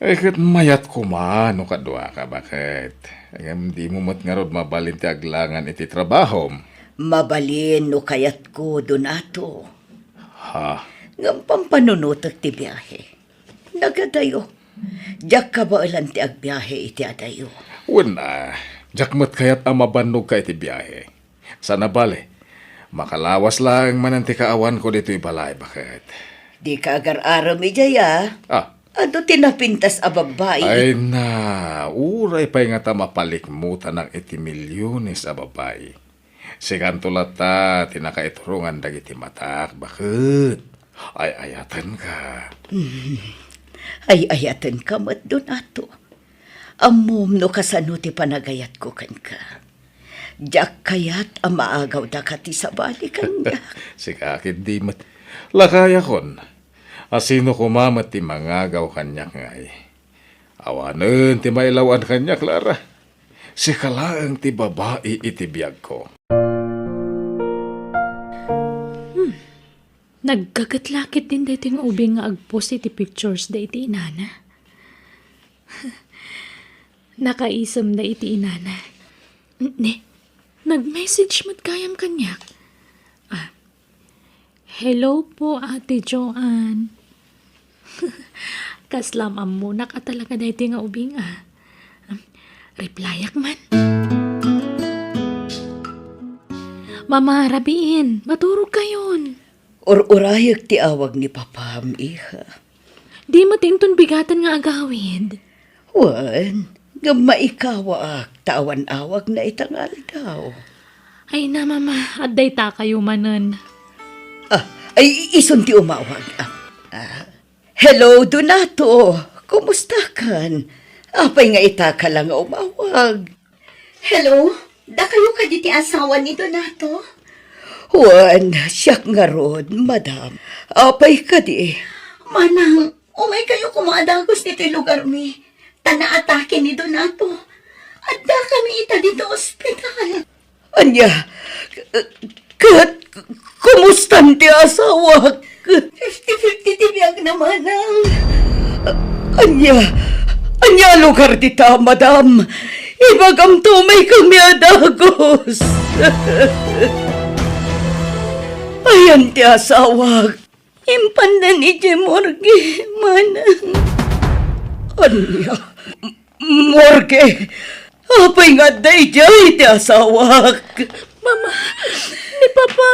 Ay, ket mayat koma no kaduaka, baket? Ngem dimo met ngarud mabalin ti aglangan iti trabahom. Mabalin no kayatko, Donato. Ha? Ngem pampanunotek ti biahe. Nagadayo. Diak kabaelan ti agbiahe iti adayo. Wen a, diak met kayat a mabannogka iti biahe. Saan a bale, makalawas laeng manen ti kaawanko ditoy balay, baket? Dika agar-arem idiay a. Ah. Adu ti napintas a babbai. Ay na, uray pay ngata mapalikmutanak iti milyones a babbai. Sikanto latta ti nakaiturongan dagiti matak, baket. Ay-ayatenka. Hmm. Ay-ayatenka met, Donato. Ammom no kasano ti panagayatko kenka. Diak kayat a maagawdaka ti sabali kaniak. Sika ket di met. Lakayakon. A sino koma met ti mangagaw kaniak ngay? Awanen ti mailaw-an kaniak, Clara. Sika laeng ti babai iti biagko. Hmm. Naggaget la ketdin daytoy nga ubing nga agpost iti pictures da iti inana. Nakaisem da iti inana. Ne, nag-message met gayam kaniak. Ah, "Hello po, Ate Joanne." Kasla am-ammonak a talaga daytoy nga ubing a. Replyak man. Mama, rabiin, maturogkayon. Ur-urayek ti awag ni Papam, iha. Di met inton bigaten nga agawid. Wen, ngem maikawaak ta awan awagna ita nga aldaw. Ay na, Mama, adda itakayo manen. Ah, ay, isun ti umawag. Ah, ah. Hello, Donato. Kumustakan? Apay nga itaka la nga umawag? Hello? Dakayo kadi ti asawa ni Donato? Wen, siak ngarud, madam. Apay kadi? Manang, umaykayo koma a dagus ditoy lugarmi. Ta naatake ni Donato. Addakami ita ditoy ospital. Ania, ket kumustan ti asawak? Fifty fifty ti biagna, manang. Ania, ania a lugar dita, madam? Ibagamto, umaykami a dagus. Ayan ti asawak. Impandan idiay morgue, manang. Ania? M-, morgue? Apay nga adda idiay ti asawak? Mama, ni Papa.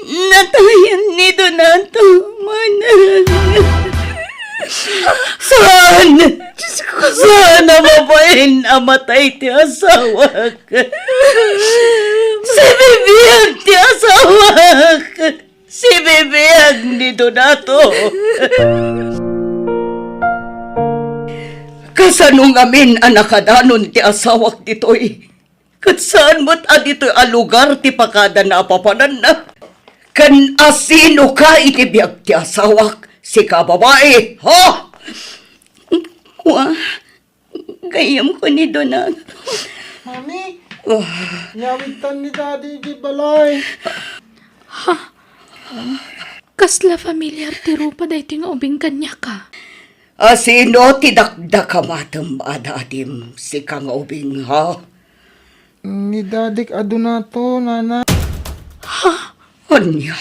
Natayan ni Donato, manang. Saan? Diyos ko. Saan a mabain a matay ti asawak? Sibibiag ti asawak. Sibibiag ni Donato. Kasano ngamin a nakadanon ti asawak ditoy? Ket saan met a ditoy a lugar ti pakadana a papananna? Ken asinoka iti biag ti asawak? Sika babai, ha? Kua, gayyemko ni Donato. Mami, ah, nyawidtan ni Daddy idiay balay. Ha? Kasla familiar ti rupa daytoy nga ubing kaniaka? Asino ti dakdakamatem a dadim, sika nga ubing, ha? Ni Dadik a Donato, nana. Ha? Ania?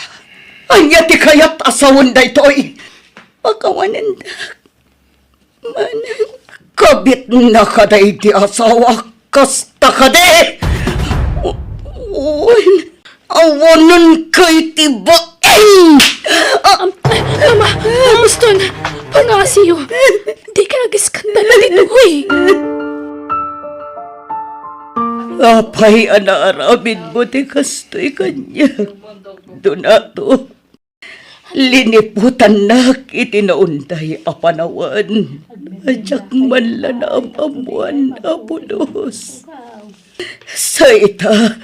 Ania ti kayat a sawen daytoy? Pakawanendak. Manang. Kabitna kadi ti asawak, kasta kadi? U-, wen. Awanen kay ti bain! Ah! Am-, Mama, Boston, pangasiyo. Dika ageskandalo ditoy. Apay a naaramidmo ti kastoy kaniak, Donato? Liniputannak iti naunday a panawen a diak man la naam-ammoan a pulos. Sa ita,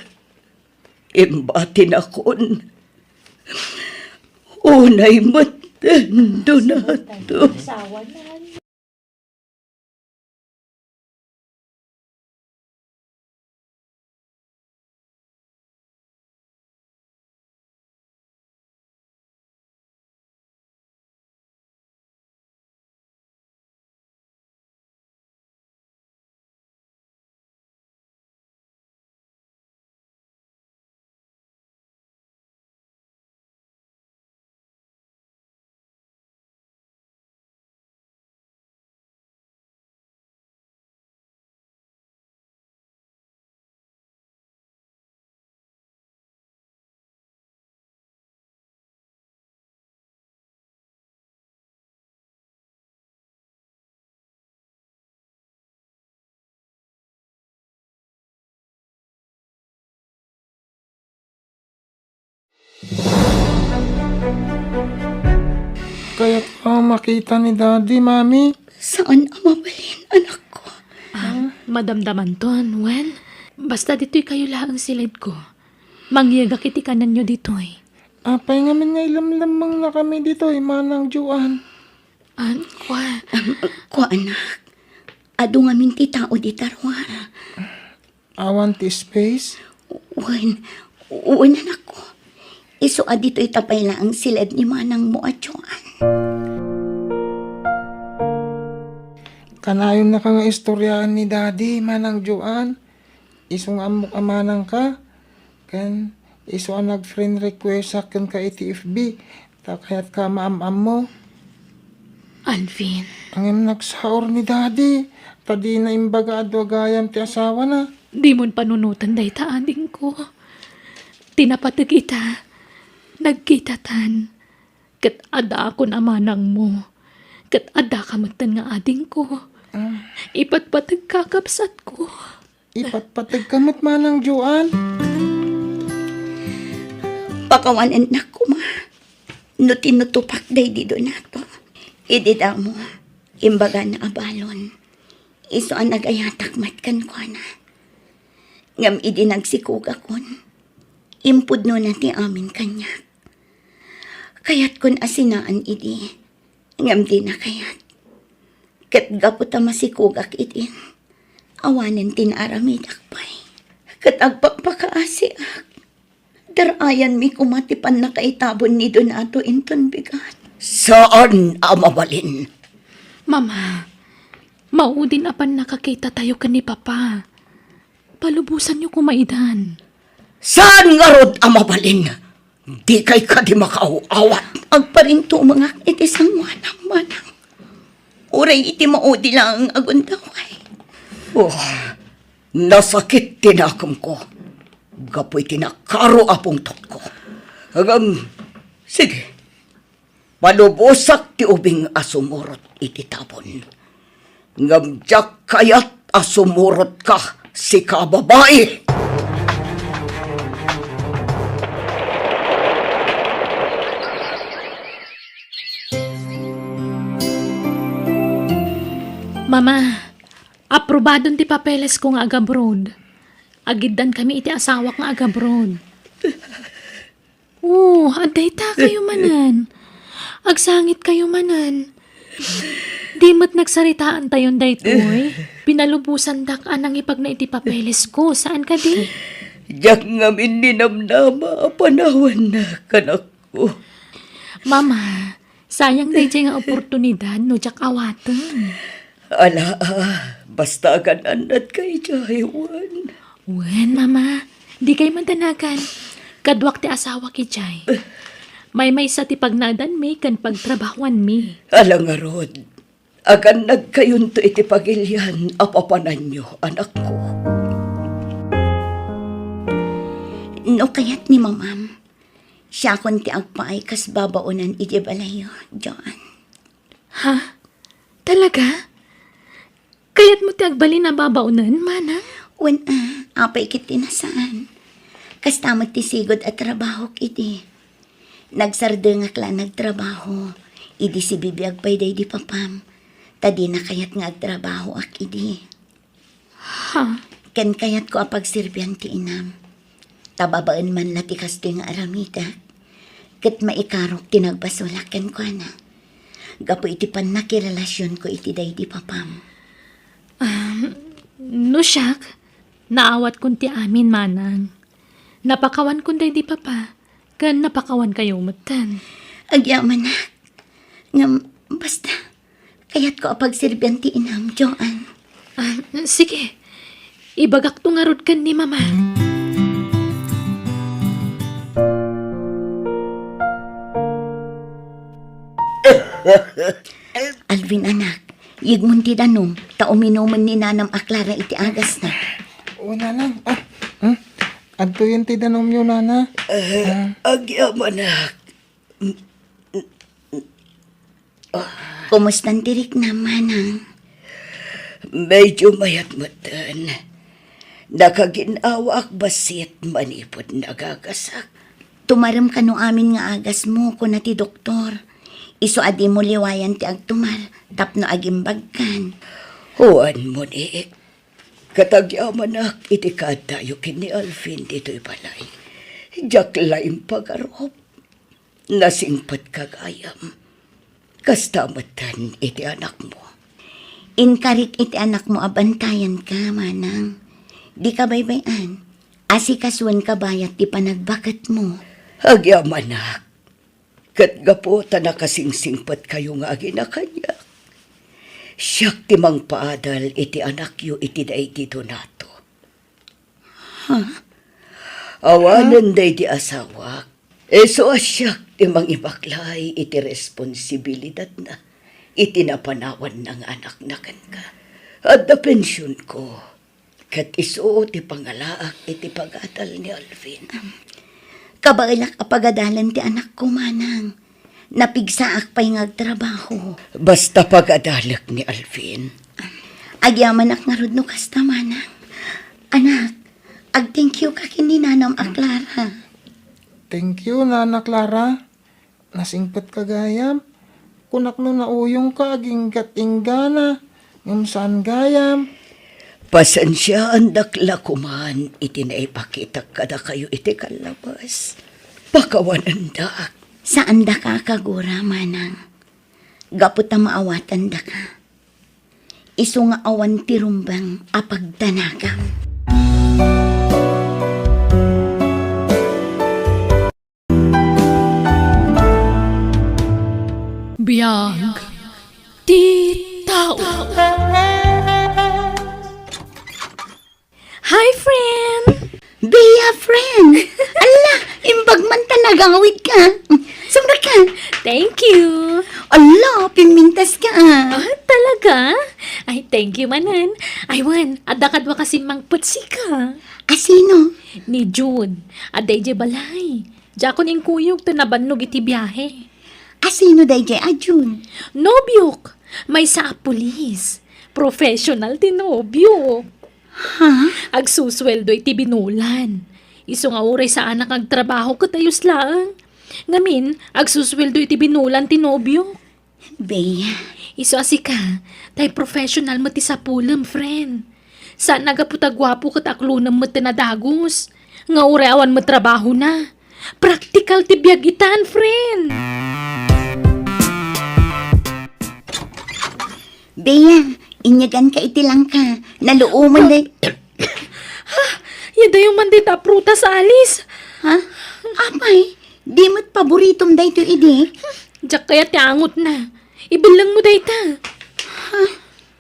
imbatinakon. Unay met, Donato. Kayat ko makita ni Daddy, Mami. Saan a mabalin, anakko? Ah, madamdamanton, wen? Basta ditoy kayo laeng siledko. Mangyegak iti kanenyo ditoy. Apay ngamin nga ilemlemmengna kami ditoy, Manang Joan? An, kua. Am, kua, anak. Adu ngamin ti tao dita ruar. Awan ti space? Wen, wen, anakko. Isu a ditoy ta pay laeng siled ni manangmo a Joan. Kanayonnaka nga istoriaan ni Daddy, Manang Joan. Isu nga ammok a manangka, ken isu a nag-friend requestak kenka iti F B, ta kayatka a maam-ammo. Alvin. Ngem nagsaor ni Daddy, ta dina imbaga a dua gayam ti asawana. Dimon panunoten dayta, adingko. Ti napateg ita, nagkitatan. Ket adakon a manangmo. Ket addaka metten nga adingko. Ah. Ipatpategka, kabsatko. Ipatpategka met, Manang Joan. Pakawanennak koma no tinutupak daydi Donato. Idi damo, imbagana a balon. Isu a nagayatak met kenkuana. Ngem idi nagsikogakon, impudnona ti amin kaniak. Kayatkon a sinaan idi, ngem dina kayat. Ket gapu ta masikogak idin, awanen ti naaramidak pay. Ket agpakpakaasiak. Dar-ayanmi koma ti pannakaitabon ni Donato inton bigat. Saan a mabalin. Mama, maudin a pannakakitatayo ken ni Papa. Palubosanyo koma idan. Saan ngarud a mabalin? Dikay kadi makaaw-awat. Agparintumengak iti sangoanam, manang. Uray iti maudi laeng a gundaway. Oh, nasakit ti nakemko gapu iti nakaro a pungtotko. Ngem, sige, palubosak ti ubing a sumurot iti tabon. Ngem diak kayat a sumurotka, sika a babai! Mama, aprobadon ti papelesko nga agabroad. Agiddan kami iti asawak nga agabroad. Oh, adda ita kayo manen. Agsangit kayo manen. Di met nagsaritaan tayon daytoy. Pinalubosandak a nangipagna iti papelesko, saan kadi? Diak ngamin ninamnama a panawanna, kanakko. Mama, sayang daydiay nga oportunidad no diak awaten. Ala, ah, basta agan-annatka idiay, wen. Wen, Mama. Dikay madanagan. Kaduak ti asawak idiay. Maymaysa ti pagnaedanmi ken pagtrabahoanmi. Ala ngarud, agannadkayonto iti pagilian a papananyo, anakko. No kayat ni Mamam, siakon ti agpaay kas babaonan idiay balayyo, Joan. Ha? Talaga? Kayatmo ti agbalin a babaonen, manang? Wen a, apay ket ti nasaan. Kasta met ti sigud a trabahok idi. Nagsardengak la nagtrabaho idi sibibiag pay daydi papam, ta dina kayat nga agtrabahoak idi. Ha? Ken kayatko a pagserbian ti inam. Ta babaen man la ti kastoy nga aramidek, ket maikarok ti nagbasolak kenkuana gapu iti pannakirelasionko iti daydi papam. Um, no siak, naawatkon ti amin, manang. Napakawankon daydi papa, ken napakawankayo metten. Agyamanak. Ngem, basta, kayatko a pagserbian ti inam, Joan. Ah, sige. Ibagakto ngarud ken ni Mama. Alvin, anak, yegmon ti danum, ta uminomen ni nanam a Clara iti agasna. O, nanang. Ah, hmm? Adtoyen ti danumyo, nana. Ah, agyamanak. Kumustan ti riknam, manang? Medyo mayat metten. Nakagin-awaak bassit manipud nagagasak. Tumarem kano amin nga agasmo, kuna ti doktor. Isu a dimo liwayan ti agtumar tapno agimbagkan. Wen, Monique. Ket agyamanak iti kaaddayo ken ni Alvin ditoy balay. Diak la impagarup. Nasingpetka gayam. Kasta metten iti anakmo. Inkarik iti anakmo a bantayanka, manang. Dika baybay-an. Asikasuenka bayat ti panagbaketmo. Agyamanak. Ket gapu ta nakasingsingpetkayo nga agina kaniak, siak ti mangpaadal iti anakyo iti daydi Donato. Ha? Awanen daydi asawak, isu a siak ti mangibaklay iti responsibilidatna iti napanawanna nga anakna kenka. Adda pensionko, ket isu ti pangalaak iti pagadal ni Alvin. Kabaelak a pagadalen ti anakko, manang. Napigsaak pay nga agtrabaho. Basta pagadalek ni Alvin. Agyamanak ngarud no kasta, manang. Anak, ag-thank you ka ken ni nanam a Clara. Thank you, Nana Clara. Nasingpetka gayam. Kunak no nauyongka aginggat inggana, ngem saan gayam. Pasensiaandak la koman iti naipakitak kadakayo iti kallabas. Pakawanendak. Saandaka a kagura, manang. Gapu ta maawatandaka. Isu nga awan ti rumbeng a pagdanagam. Biag ti tao. Hi, friend! Bea, friend! Ala, imbag man ta nagawid ka. Sumrek ka. Thank you. Ala, pimintas ka, ah. Ah, talaga? Ay, thank you manen. Ay, wen, adda kadua kasin mangpetsika. Asino? Ni Jude. Adda idiay balay. Diakon inkuyog ta nabannog iti biahe. Asino daydiay a Jude? Nobiok. Maysa a pulis. Professional ti nobiok. Ha? Agsusueldo iti binulan. Isu nga uray saanak nga agtrabaho ket ayos laeng. Ngamin, agsusueldo iti binulan ti nobiok. Bea. Isu a sika, tay professional met ti sapulem, friend. Saan a gapu ta guapo ket aklonem met ti nadagus. Nga uray awan met trabahona. Praktikal ti biag itan, friend. Bea, inyaganka iti langka. Naluomen day. Ha? Yadayo man dayta a prutas, Alice. Ha? Apay, di met paboritom daytoy idi? Diak kayat ti angotna. Ibellengmo dayta. Ha?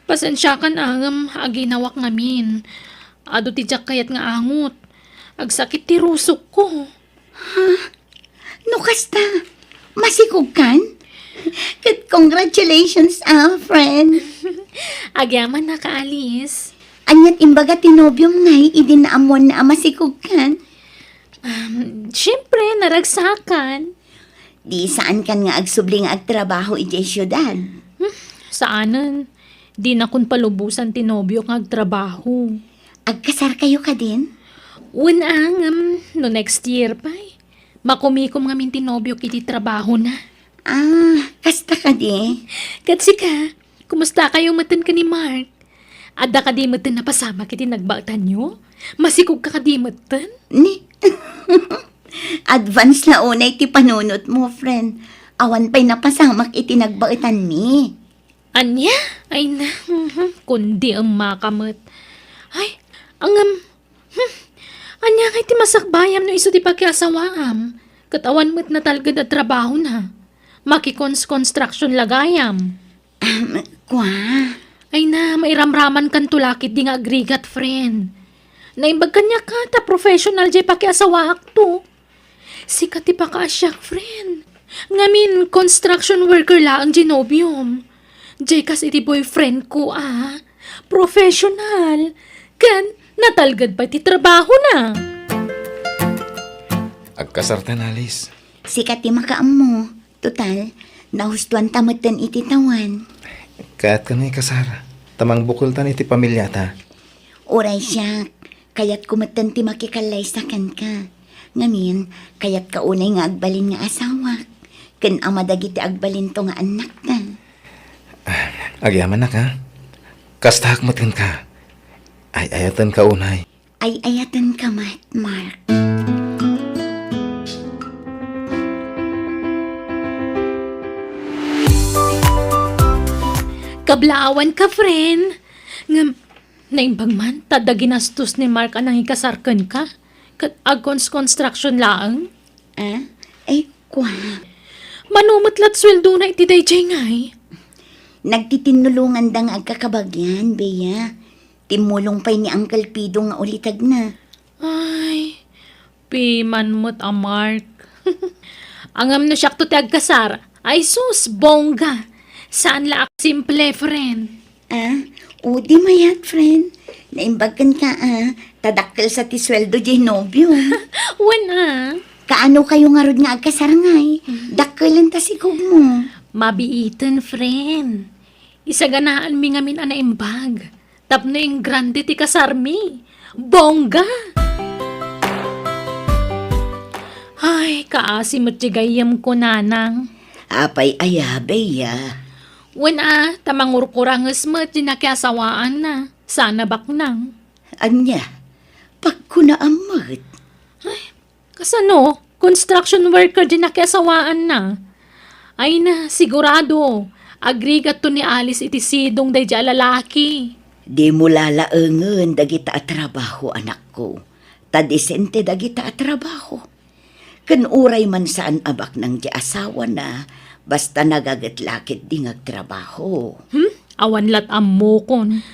Pasensiakan, ngem aginawak ngamin. Adu ti diak kayat nga angot. Agsakit ti rusokko. Ha? No kasta, masikogkan? Ket congratulations, ah, friend. Agyamanak, Alice. Aniat imbaga ti nobiom ngay idi naammoanna a masikogkan? Um, siyempre, naragsakan. Di saankan nga agsubli nga agtrabaho idiay siudad? Hmm, saanen. Dinakon palubosan ti nobiok nga agtrabaho. Agkasarkayo kadin? Wen a, ngem no next year pay. Makumikom ngamin ti nobiok iti trabahona. Ah, kasta kadi? Ket sika, kumustakayo metten ken ni Mark? Adda kadi metten napasamak iti nagbaetanyo? Masikogka kadi metten? Ni? Advance la unay ti panunotmo, friend. Awan pay napasamak iti nagbaetanmi. Ania? Ay na, mhm, kundi emmaka met. Ay, ngem, hmm, ania ngay ti masakbayam no isu ti pakiasawaam? Ket awan met natalged a trabahona. Makikons-construction la gayam. Ahem, kua? Ay na, mairamramankanto la ketdi nga agrigat, friend. Naimbag kaniaka ta professional diay pakiasawaakto. Sika ti pakaasiak, friend. Ngamin, construction worker laeng diay nobiom. Diay kas iti boyfriendko a professional. Ken natalged pay ti trabahona. Agkasartan, Alice. Sika ti makaammo. Total, nahustoanta metten iti tawen. Kayatkan nga ikasar, ta mangbukeltan iti pamiliata. Uray siak, kayatko metten ti makikallaysa kenka. Ngamin, kayatka unay nga agbalin nga asawak, ken ama dagiti agbalinto nga annakta. Ah, agyamanak, a. Kastaak met kenka. Ay-ayatenka unay. Ay-ayatenka met, Mark. Kablaawanka, friend. Ngem, naimbag man, ta adda ginastos ni Mark a nangikasar kenka, ket agkons-construction laeng. Ah? Ay, kua. Mano met lat sueldona iti daydiay ngay? Nagtitinnulonganda nga agkakabagian, Bea. Timmulong pay ni Uncle Pido nga ulitedna. Ay, piman met a Mark. Ngem no siakto ti agkasar, ay sus, bongga. Saan la a simple, friend. Ah, o di mayat, friend. Naimbag kenka, a, ta dakkel sa ti sueldo diay nobiom. Wen a. Kaano kayo ngarud nga agkasar ngay? Mm. Dakkelen ta sikogmo. Mabiiten, friend. Isaganaanmi ngamin a naimbag. Tapno ingrande ti kasarmi. Bongga! Ay, kaasi met ti gayyemko, nanang. Apay aya, Bea? Wen a, ta mangurkuranges met ti nakiasawaanna. Saan a baknang. Ania? Pagkunaam met. Ay, kasano? Construction worker ti nakiasawaanna. Ay na, sigurado, agrigatto ni Alice iti sidong daydiay a lalaki. Dimo lalaengen dagita a trabaho, anakko. Ta disente dagita a trabaho. Ken uray man saan a baknang ti asawana, basta nagaget la ketdi nga agtrabaho. Hmm? Awan lat ammokon.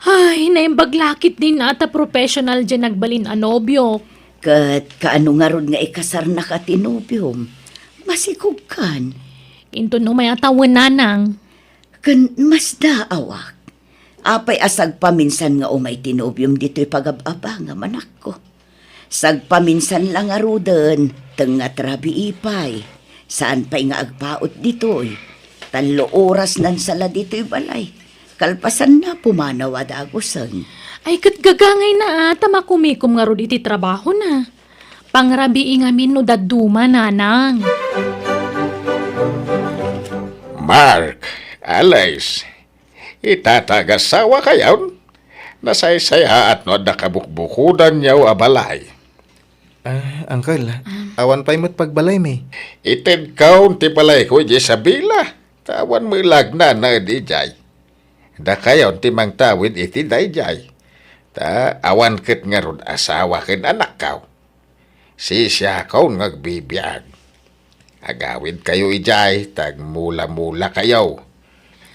Ay, naimbag la ketdin a ta professional diay nagbalin a nobiok. Ket kaano ngarud nga ikasarnaka ti nobiom? Masikogkan. Inton umay a tawen, nanang. Ken masdaawak. Apay a sagpaminsan nga umay ti nobiom ditoy pagab-abangam, anakko? Sagpaminsan la ngaruden, tengnga ti rabii pay. Saan pay nga agpaut ditoy. Tallo oras nansala ditoy balay. Kalpasanna, pumanaw a dagusen. Ay, ket gagangayna a, ta makumikom ngarud iti trabahona. Pangrabii ngamin no dadduma, nanang. Mark, Alice, ita ta agasawakayon, nasaysayaat no adda kabukbukodanyo a balay. Ah, uncle, awan pay met pagbalaymi. Itedkaon ti balayko idiay Isabela, ta awan met la agnanaed idiay. Dakayon ti mangtawid iti daydiay, ta awan ket ngarud asawa ken anakkaw. Sisiakon nga agbibiag. Agawidkayo idiay ta agmula-mulakayo.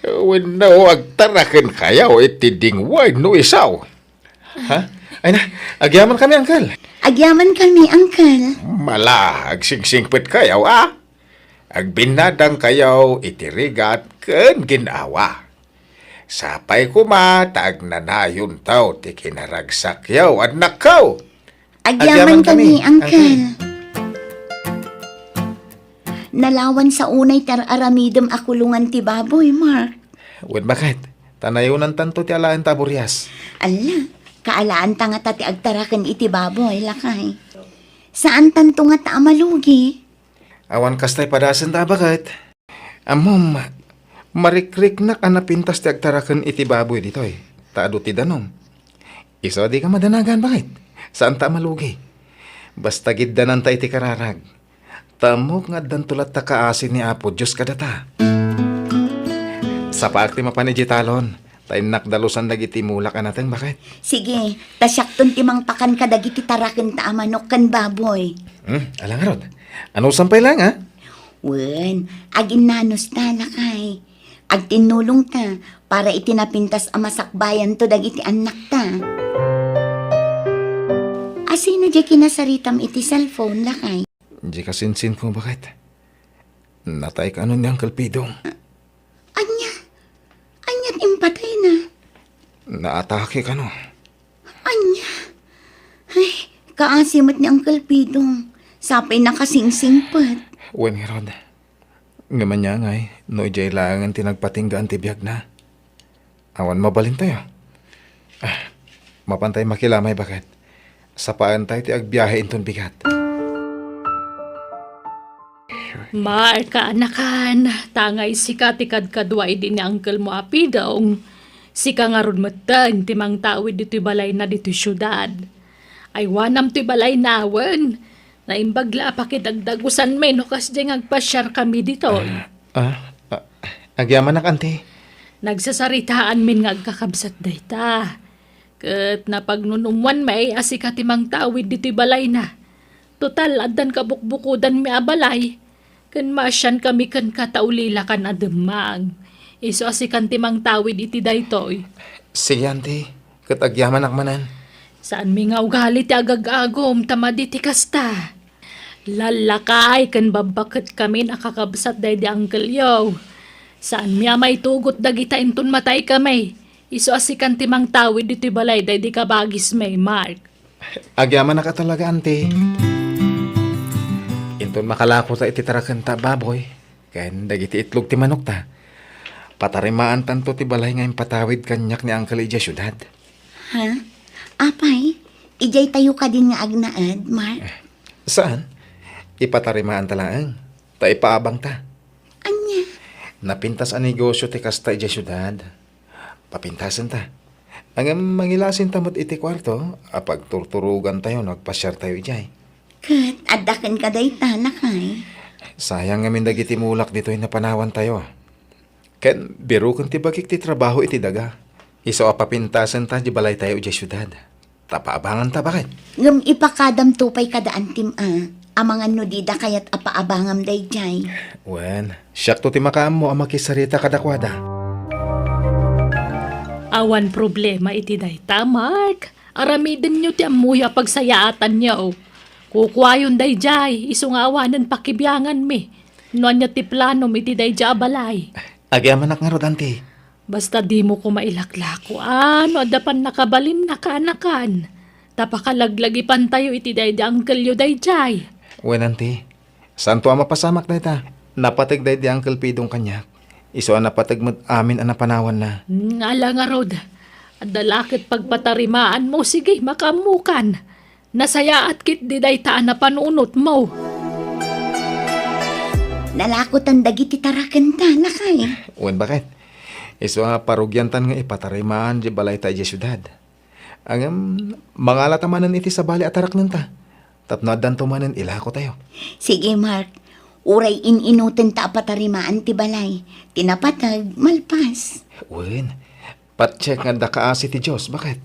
Wenno agtarakenkayo iti dingway no isu. Ha? Ay na, agyamankami, uncle. Agyamankami, uncle. Mala, agsingsingpetkayo, a? Agbinnadangkayo iti rigat ken gin-awa. Sapay koma ta agnanayonto ti kinaragsakyo, annakko. Agyaman kami, Uncle. Nalawan sa unay ti ar-aramidem a kulongan ti baboy, Mark. Wen, baket. Ta nayonantanto ti alaen ta aburias. Alla, kaalaanta ngata ti agtaraken iti baboy, lakay. Saantanto ngata a malugi. Awan kasta padasenta, baket. Ammom, marikriknak a napintas ti agtaraken iti baboy ditoy, ta adu ti danum. Isu a dika madanagan, baket. Saanta a malugi. Basta giddananta iti kararag. Ta ammok nga addanto latta kaasi ni Apo Dios kadata. Sapaak ti mapan idiay talon, ta innak dalusan dagiti mulak a nateng, baket. Sige, ta siakton ti mangpakan kadagiti tarakenta a manok ken baboy. Hmm, ala ngarud. Anusam pay laeng, a? Wen, aginnanosta, lakay. Agtinnulongta para iti napintas a masakbayanto dagiti annakta. Asino diay kinasaritam iti cellphone, lakay? Diay kasinsinko, baket. Natay kano ni Uncle Pidong. Ania? Ania ti impatayna? Naatake kano. Ania? Ay, kaasi met ni Uncle Pidong. Sapay nakasingsingpet. Wen ngarud. Ngem ania ngay no idiay laengen ti nagpatinggaan ti biagna? Awan mabalintayo. Ah, mapantay makilamay, baket. Sapaentayo ti agbiahe inton bigat. Mark, kaanakan, ta ngay sika ti kadkadua idi ni uncle mo a Pidong, sika ngarud metten ti mangtawid ditoy balayna ditoy siudad. Aywanam toy balayna wen. Naimbag la a pakidagdagusanmi no kasdiay nga agpasiarkami ditoy. Ah, ah, agyamanak, anti. Nagsasaritaanmin nga agkakabsat dayta. Ket napagnunummoanmi a sika ti mangtawid ditoy balayna. Total, addan kabukbukodanmi a balay. Ken maasiankami kenka ta ulilakan a demmang. Isu a sikan ti mangtawid iti daytoy. Sige, anti. Ket agyamanak manen. Saanmi nga ugali ti agag-agum ta madi ti kasta. Lallakay ken babbaketkami a kakabsat daydi uncle-yo. Saanmi a maitugot dagita inton mataykami. Isu a sikan ti mangtawid ditoy balay daydi kabagismi, Mark. Agyamanak a talaga, anti. Inton makalakota iti tarakenta a baboy, ken dagiti itlog ti manokta, patarimaantanto ti balay nga impatawid kaniak ni uncle idiay siudad. Ha? Apay, idiay tayo kadin nga agnaed, Mark? Saan? Ipatarimaanta laeng, ta ipaabangta. Ania? Napintas a negosyo ti kasta idiay siudad. Papintasenta. Ngem mangilasinta met iti kuarto a pagturturogantayo no agpasiartayo idiay. Ket adda kenka dayta, lakay? Sayang ngamin dagiti mulak ditoy napanawantayo. Ken biroken ti bagik ti trabaho iti daga. Isu a papintasenta di balaytayo idiay siudad. Ta paabanganta, baket. Ngem ipakadamto pay kada antim a, amangan no dida kayat a paabangam daydiay. Wen, siakto ti makaammo a makisarita kadakuada. Awan problema iti dayta, Mark. Aramidenyo ti ammoyo a pagsayaatanyo. Kukuayon daydiay, isu nga awanen pakibianganmi. No ania ti planom iti daydiay a balay? Agyamanak ngarud, anti. Basta dimo koma ilaklako, a, no adda pannakabalinna, kaanakan. Ta pakalaglagipantayo iti daydi uncle-yo daydiay. Wen, anti. Saanto a mapasamak dayta. Napateg daydi Uncle Pidong kaniak. Isu a napateg met amin a napanawanna. Hmm, ala ngarud. Adda la ket pagpatarimaanmo, sige, makaammokan. Nasayaat ketdi dayta a napanunotmo. Nalakotan dagiti tarakenta, lakay. Wen, baket. Isu a parugiantan nga ipatarimaan di balayta idiay siudad. Ngem, mangalata manen iti sabali a taraknenta. Tapno addanto manen ilakotayo. Sige, Mark. Uray in-inutenta a patarimaan ti balay. Ti napateg, malpas. Wen, Patiek nga adda kaasi ti Dios, baket.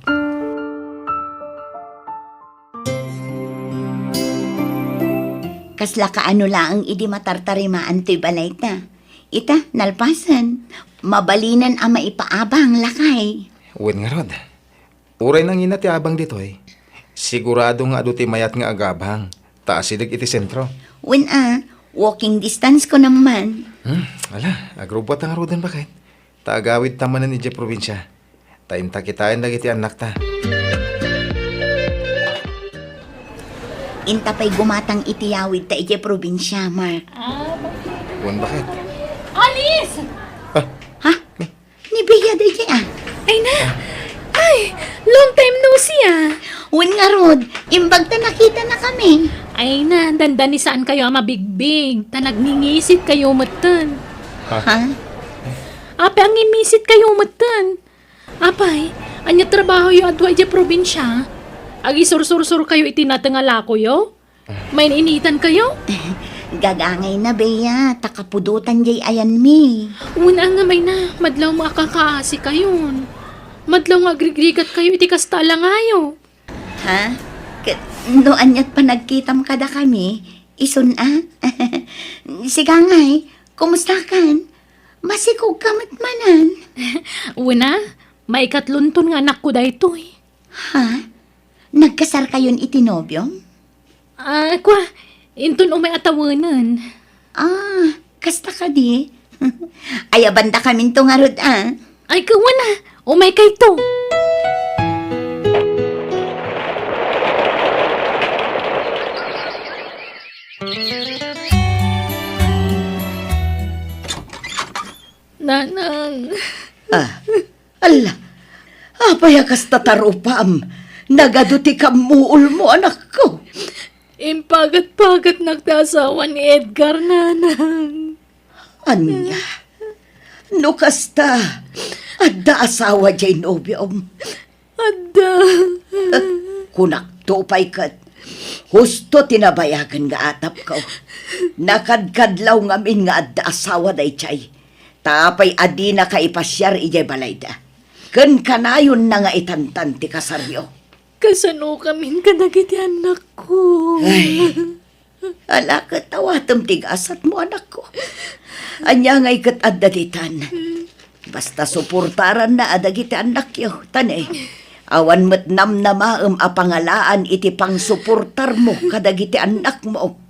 Kasla kaano laeng idi matartarimaan toy balayta. Ita, nalpasen. Mabalinen a maipaabang, lakay. Wen ngarud. Uray nangina ti abang ditoy, sigurado nga adu ti mayat nga agabang, ta asideg iti sentro. Wen a, walking distance ko naman. Hmm, ala, agrubbuat ta ngaruden, baket. Ta agawidta manen idiay probinsia. Ta inta kitaen dagiti annakta. Inta pay gumatang iti yawidta idiay probinsia, Mark. Ah, bakit? Wen, bakit? Alice! Ah. Ha? Ni Bea daydiay, ah. Ay na! Ay! Long time no see, ah! Wen ngarud, imbag ta nakitanakami. Ay na, dandani saan kayo a mabigbig, ta nagngingisit kayo metten. Ha? Ha? Apay, angingisit kayo metten. Apay, ania trabahoyo adua idiay probinsia? Agisursursor kayo iti nateng a lakoyo? Main-initan kayo? Gagangay na, Bea, ta kapudotan jay ayanmi. Wen, ngem ay na, madlaw mo a kakaasi kayon. Madlaw nga agrigrigat kayo iti kasta a langayo. Ha? Ket no aniat panagkitam kadakami, isun a? Sika ngay, kumustakan? Masikogka met manen? Wen a, maikatlonton nga anakko daytoy. Ha? Nagkasarkayon iti nobiom? Ah, kua, inton umay a tawenen. Ah, kasta kadi? Ayabandakaminto ngarud, ah. Ay, kawan, ah. Umay kayto. Nanang. Ah, ala, apay a kasta tarupam? Nagadu ti kammuolmo, anakko. Impagat-pagatnak ti asawa ni Edgar, nanang. Ania? No kasta, adda asawa jay nobiom? Adda. Kunakto pay ket, husto ti nabayagen nga atapko. Nakadkadlaw ngamin nga adda asawa daydiay. Ta apay a dinaka ipasiar idiay balayda? Ken kanayonna nga itantan ti kasaryo. Kasanokamin kadagiti annakko? Ay, ala ket awatem ti gasatmo, anakko. Ania ngay ket adda ditan? Basta suportaranna a dagiti annakyo, ta ne, awan met namnamaem a pangalaan iti pangsuportarmo kadagiti annakmo.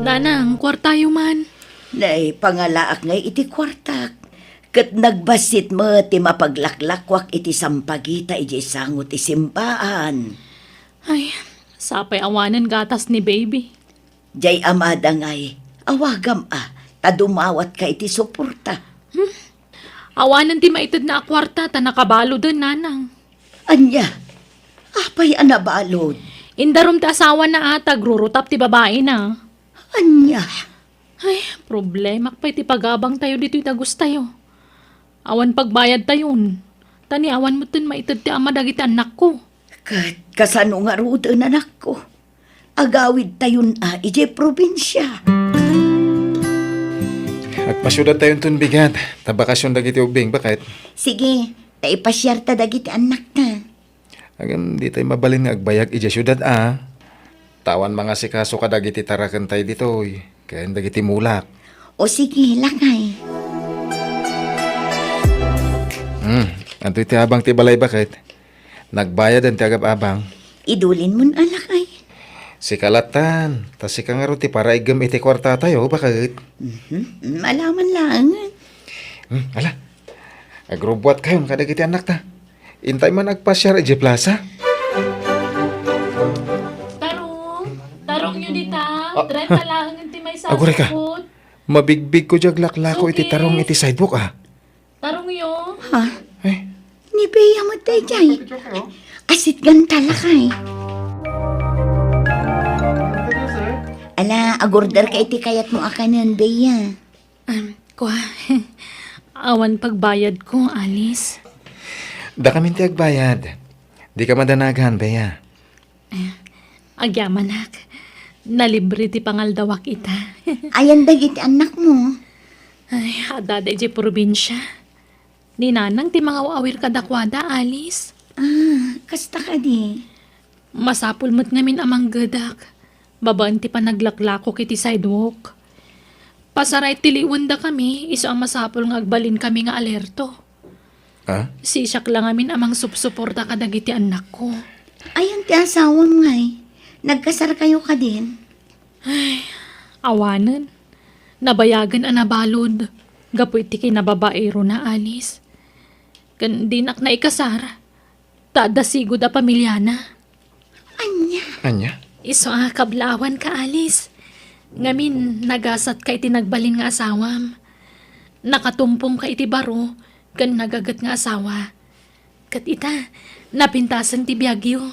Nanang, kuartayo man. Nay, pangalaak ngay iti kuartak. Ket nagbassit met ti mapaglaklakuak iti sampagita idiay sango ti simbaan. Ay, sapay awanen gatas ni baby. Jay amada ngay, awagam a, ta dumawatka iti suporta. Hmm? Awanen ti maitedna a kuarta ta nakabaloden, nanang. Ania? Apay a nabalod? Indarum ti asawana a, ta agrurutap ti babaina. Ania? Ay, problemak pay ti pagabangtayo ditoy dagustayo. Awan pagbayadtayon. Ta ni awan metten maited ti ama dagiti annakko. Ket kasano ngaruden, anakko? Agawidtayon a idiay probinsia. Agpasiudadtayonton bigat, ta bakasion dagiti ubbing, baket. Sige, ta ipasiarta dagiti annakta. Ngem ditay mabalin nga agbayag idiay siudad a. Ta awan mangasikaso kadagiti tarakentayo ditoy, ken dagiti mulak. O sige, lakay. Hmm, adtoy ti abang ti balay, baket. Nagbayaden ti agab-abang. Idulinmon a, lakay. Sika lattan, ta sika ngarud ti paraigem iti kuartatayo, baket. Mhm, malaman laengen. Hmm, ala. Agrubbuatkayon kadagiti annakta. Intay man agpasiar idiay plaza. Tarong, tarongyo dita. Ah. Trenta laengen ti may aguray ka. Sasukot. Mabigbigko diay aglaklako iti tarong iti sidewalk a. Tarongyo. Ha? Eh? Ni Bea met daydiay. Asitganta, lakay. Ala, agorderka iti kayatmo a kanen, Bea. Um, kua, awan pagbayadko, Alice. Dakamin ti agbayad. Dika madanagan, Bea. Eh, agyamanak. Nalibre ti pangaldawak ita. Ayan dagiti annakmo? Ay, adda idiay probinsia. Ni nanang ti mangaw-awir kadakuada, Alice. Ah, kasta kadi? Masapul met ngamin a manggedak, babaen ti panaglaklakok iti sidewalk. Pasaray ti liwendakami, isu a masapul nga agbalinkami nga alerto. Ah? Siak la ngamin a mangsupsuporta kadagiti annakko. Ayan ti asawam ngay? Nagkasarkayo kadin? Ay, awanen. Nabayagen a nabalud gapu iti kinababairona, Alice. Ken dinak naikasar, ta adda sigud a pamiliana. Ania? Isu a kablaawanka, Alice. Ngamin, nagasatka iti nagbalin nga asawam. Nakatumpongka iti baro ken nagaget nga asawa. Ket ita, napintasen ti biagyo.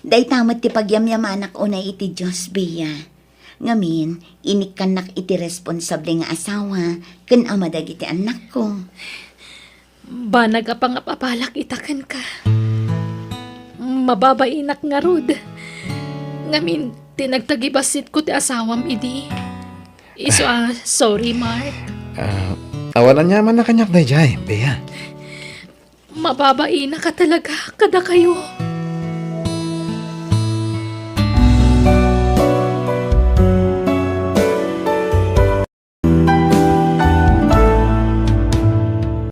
Dayta met ti pagyamyamanak unay iti Dios, Bea. Ngamin, inikkannak iti responsable nga asawa ken ama dagiti annakko. Banag a pangap-apalak ita kenka. Mababainak ngarud. Ngamin, ti nagtagibassitko ti asawam idi. Isu a, sorry, Mark. Ah, awan aniamanna kaniak daydiay, Bea. Mababainak a talaga kadakayo.